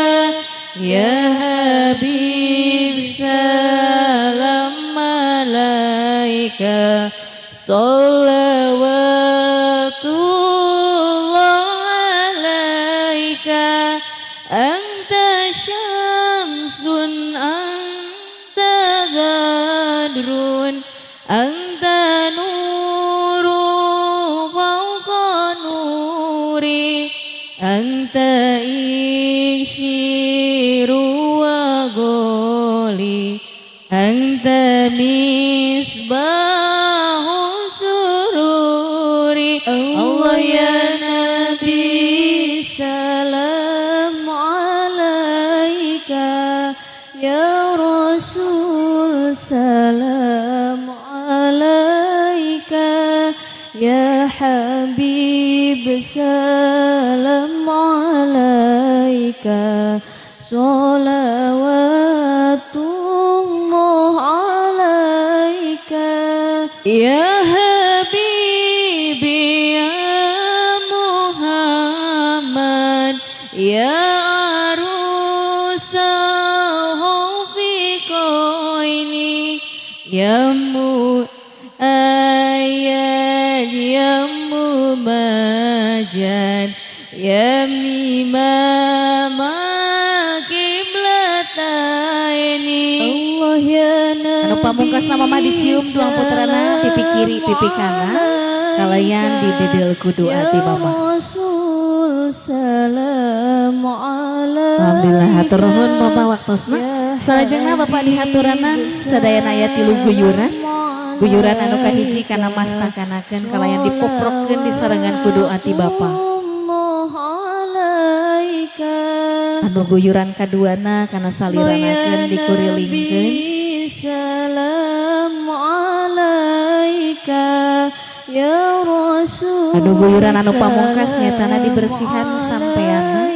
ya Habib salam alaika, sholawatullah alaika, anta syamsun anta gadrun, anta nuru fawqa nuri, anta ishiru wa goli, anta misbahu sururi. Allah ya Nabi salam alaika, ya Rasul salam alaika, ya Habib salam alaika, sholawatullah alaika, ya Habibi ya Muhammad, ya arusahu fi qaini, ya muayyad ya mumajjad, ya imama kiblataini. Allah ya Nabi. Anu pamungkas nama mah dicium tuang putrana pipi kiri pipi kanan kalayan didedel ku doa ti mama. Rasul salam salam alaika. Alhamdulillah hatur nuhun Bapak waktosna. Salajengna Bapak dihaturanan sadayana aya tilu guyuran. Guyuran anu kahiji kana mastakanakeun kalayan dipoprokeun disarengan ku doa ti Bapak. Anu guyuran kaduana kana saliranakeun dikurilingkeun. Salam alaika ya Rasul. Anu guyuran anu pamungkas nyatana dibersihan sampeanna.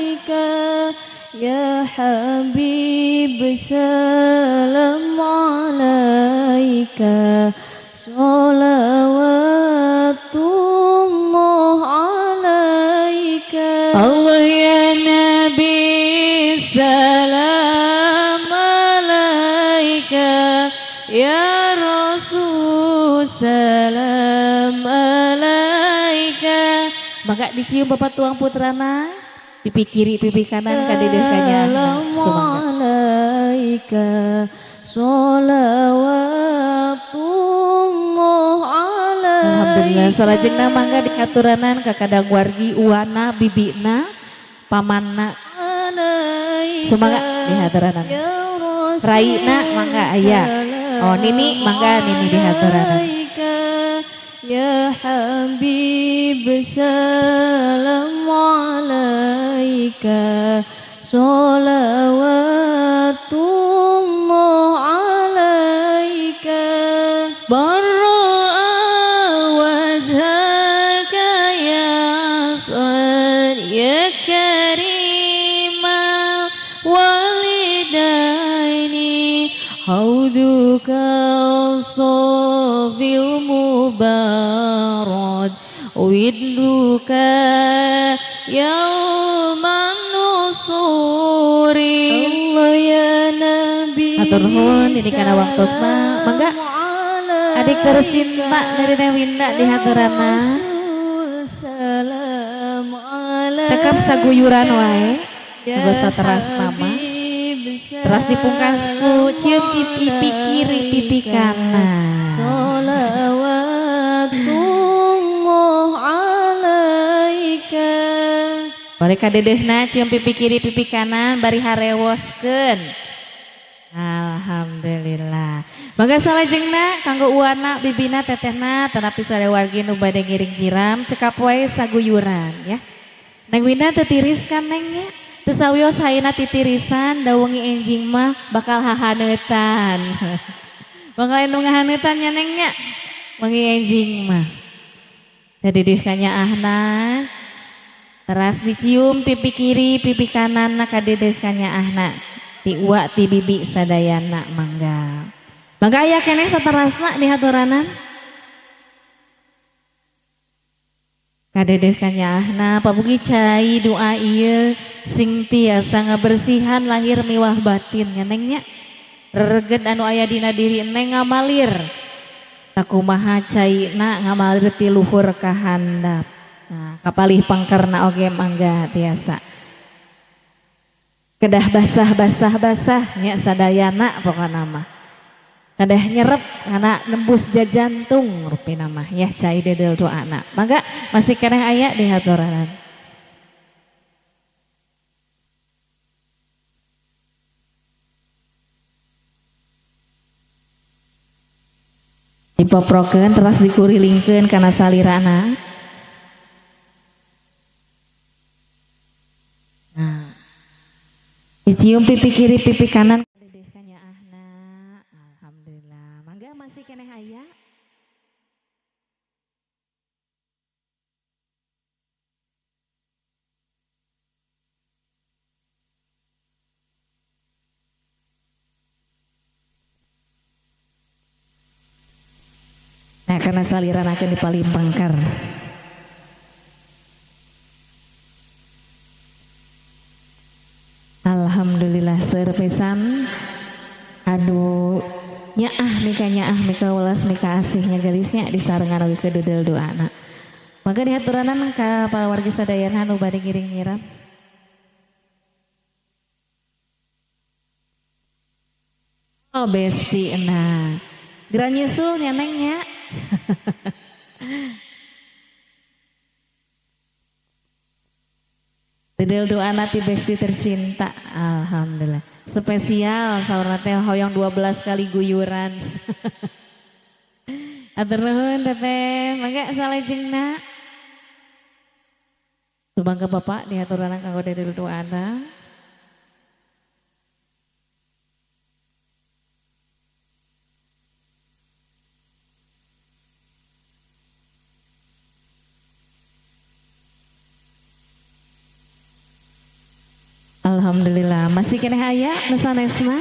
Ya Habib salam alaika. Sholawatullah alaika. Allah ya Nabi salam alaika. Ya Rasul salam alaika. Maka dicium Bapak tuang putrana, pipi kiri pipi kanan kadedeh kanya. Salam alaika. Sholawatullah alaika. Alhamdulillah salajengna mangga diaturanan ka kadang wargi uwana bibina pamanna. Sumangga dihaturanan. Raina mangga aya. Oh nini mangga nini dihaturanan. Ya Habib salam alaika. Sholawatullah alaika. Barra'a wajhaka ya sad ya karima walidaini hauduka sofil mubarad widluka yauman nusuri. Allah ya Nabi. Hatur nuhun ini kana waktosna mangga adik tercinta dari Teh Winda dihaturana. Cekap saguyuran wae geus teras mama. Teras dipungkas ku cium pipi kiri pipi kanan. Sholawatullah alaika. Balik kadedehna cium pipi kiri pipi kanan bari harewoskeun. Alhamdulillah. Mangga salajengna kanggo uwana bibina tetehna tanapi sadaya wargi nu bade ngiring jiram cekap wae saguyuran ya. Neng Winda teu tiris kan neng nya? Teu sawios hayeuna titirisan da wengi enjing mah bakal hahaneutan. Bakal anu ngahaneutan nya neng nya. Wengi enjing mah. Tadi dih kanyaahna teras dicium pipi kiri pipi kanan na kadedeh kanyaahna. Ti uwa ti bibi sadayana mangga. Mangga aya keneh saterasna dihaturanan. Kadedeh kanyaahna pabugi cai doa ieu sing tiasa ngabersihan lahir miwah batin nya neng nya. Rereged anu aya dina diri neng ngamalir. Sakumaha caina ngamalir ti luhur ka handap. Nah, kapalih pangkerna oge mangga tiasa. Kedah basah-basah-basah nya sadayana pokona mah. Kedah nyerep karena nembus jajantung rupina mah ya cai dedel doana. Mangga masih keneh aya dihaturanan. Dipoprokeun teras dikurilingkeun kana salirana. Nah. Dicium pipi kiri pipi kanan. Alhamdulillah. Mangga masih keneh aya. Nah, karena saliran akan dipalimpangkar. Alhamdulillah seueur pisan. Aduh, nyaah mika welas mika asihnya gelisnya disarengan oge ke dedel doana. Maka dihaturanan ka para wargi sadayana nu bade ngiring nyiram. Oh besti nah. Geura nyusul nya neng nya. Dedel doana ti besti tercinta. Alhamdulillah. Spesial saurna teh hoyong 12 kali guyuran. Atur nuhun teteh, mangga salajengna. Sumangga Bapak dihaturanan kanggo dedel doana. Alhamdulillah masih keneh aya nu sanesna.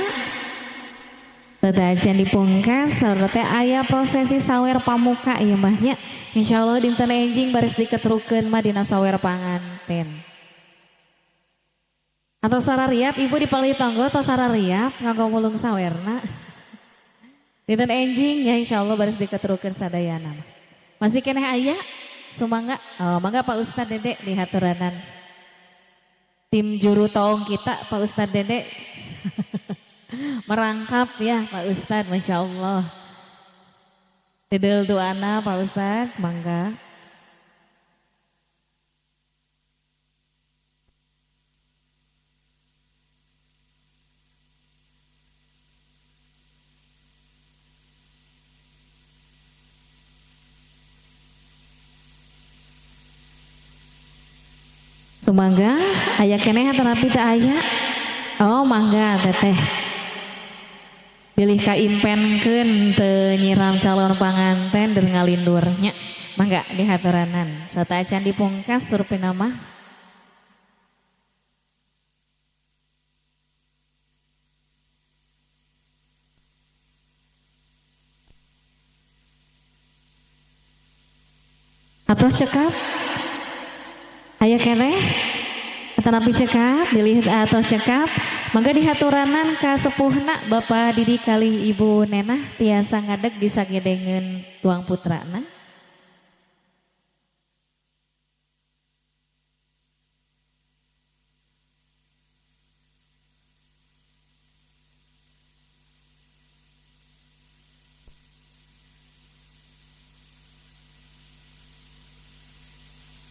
Teu acan dipungkas saur teh aya prosesi sawer pamuka ieu mah nya. Insyaallah dinten enjing baris diketrukeun mah dina sawer panganten. Atau sarariap ibu di palih tonggo atau sarariap nganggo mulung sawerna. Dinten enjing ya insyaallah baris diketrukeun sadayana mah. Masih keneh aya sumangga. Oh, mangga Pak Ustad Dede dihaturanan. Tim juru toong kita Pak Ustad Dede merangkap ya Pak Ustad, Masya Allah. Dedel doana Pak Ustad, mangga. Sumangga, aya keneh terapi teu aya. Oh mangga teteh. Bilih kaimpenkeun teu nyiram calon panganten dan ngalindurnya. Mangga dihaturanan. Sateuacan dipungkas surpina mah. Atos cekap. Aya keneh tanapi cekap bilih atos cekap. Mangga dihaturanan ka sepuhna Bapak Didi kalih Ibu Nenah tiasa ngadeg disagedengeun tuang putrana.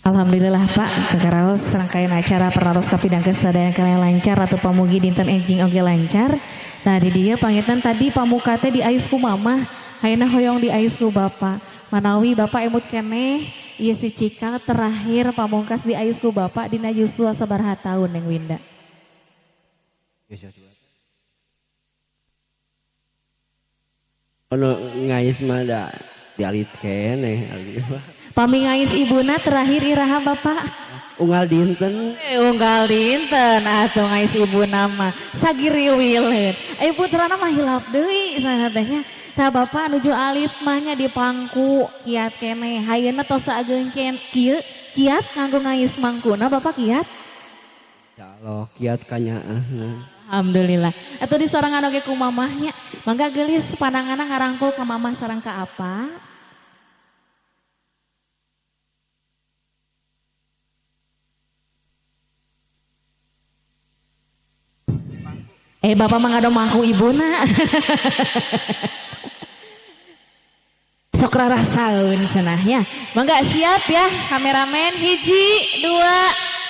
Alhamdulillah Pak, kekaraos rangkaian acara pernaros kapidangkeun sadaya kalian lancar atau pamugi dinten enjing oge lancar. Nah di dieu pangitan tadi pamuka teh diais ku mamah, ayeuna hoyong diais ku bapak. Manawi bapak emut keneh ieu si cikal terakhir pamungkas diais ku bapak dina yuswa sabaraha taun Neng Winda. Ono ngais mah da dialit keneh alit mah. Pami ngais ibuna terakhir iraha bapak? Unggal dinten. Unggal dinten atuh ngais ibuna mah sagiriwileun. Putrana mah hilap deui sanatehnya. Tah bapak nuju alit mah nya di pangku kiat keneh. Hayeuna tos saageng kieu kiat nganggo ngais mangkuna bapak kiat? Insyaallah kiat kanyaahna. Alhamdulillah. Atuh disorangan oge ku mamahnya. Mangga geulis pandanganna ngarangkul ka mamah sareng ka apa? Bapak mah ngado mangku ibuna. Sok rarasaeun cenah nya. Mangga siap ya kameramen, 1, 2,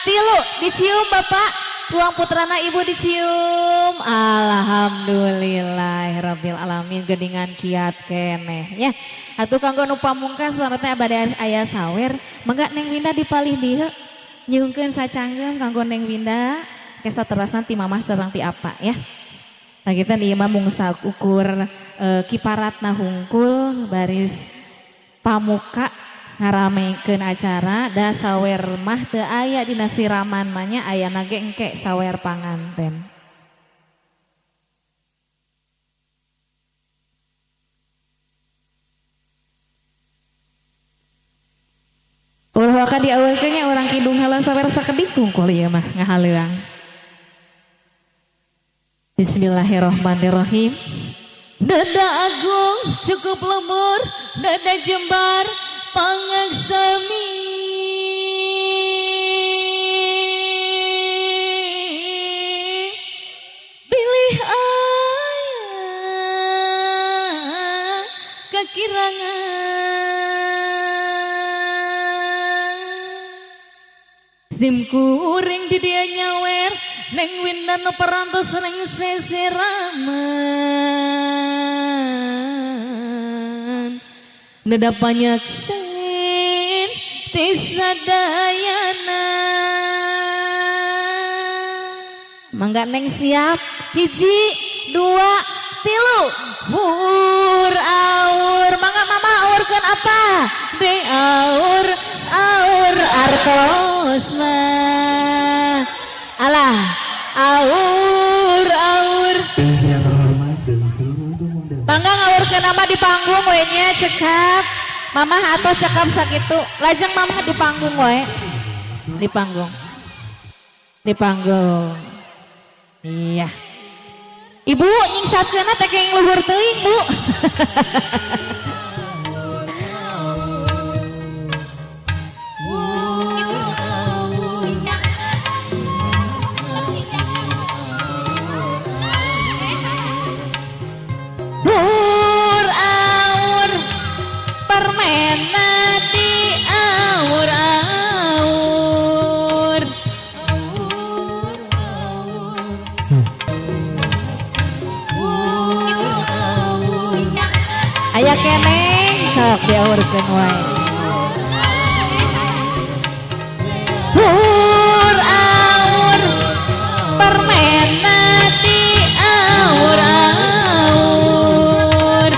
3 dicium bapak. Tuang putrana ibu dicium. Alhamdulillahirabbil alamin geuningan kiat keneh nya. Atuh kanggo nu pamungkas sarantina bade aya sawer, mangga Neng Winda dipalih dieu nyungkeun sacanggem kanggo Neng Winda. Kesa terasna ti mamah sareng ti apa ya. Nah kita ieu mah mungsa ukur kiparatna hungkul baris pamuka ngaramekeun acara da sawer mah teu aya dina siraman mah nya ayana ge engke sawer panganten. Ulah waka diawalkeun nya urang kidung heula sawer sakedik hungkul ieu mah ngahaleuang. Bismillahirrahmanirrahim. Dada agung cukup lembur, dada jembar pangaksami. Bilih aya kekirangan. Sim kuring di dia nyawer neng windano perantos neng seseraman. Neda panyaksen tisadayana. Mangga neng siap, 1, 2, 3. Hur aur, mangga mama aurkeun apa? De aur aur artosna. Alah, aur aur. Mangga ngaurkeun nama di panggung we nya cekap. Mamah atos cekap sakitu. Lajeng mamah di panggung we. Di panggung. Di panggung. Iya. Ibu nyingsaskeunna teh kenging luhur teuing, Bu. Hur aur permena di aur aur. Aya keneh sok diaurkeun wae. Hur aur permena di aur aur.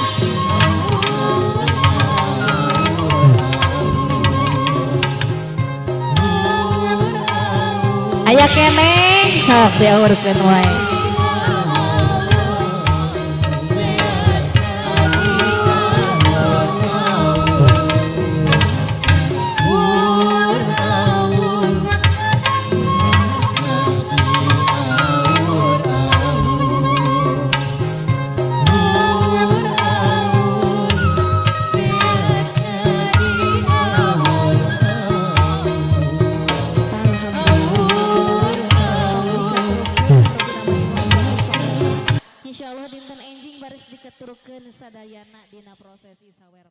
Aya keneh sok diaurkeun wae. Insyaallah dinten enjing baris diketurkeun sadayana dina prosesi sawer.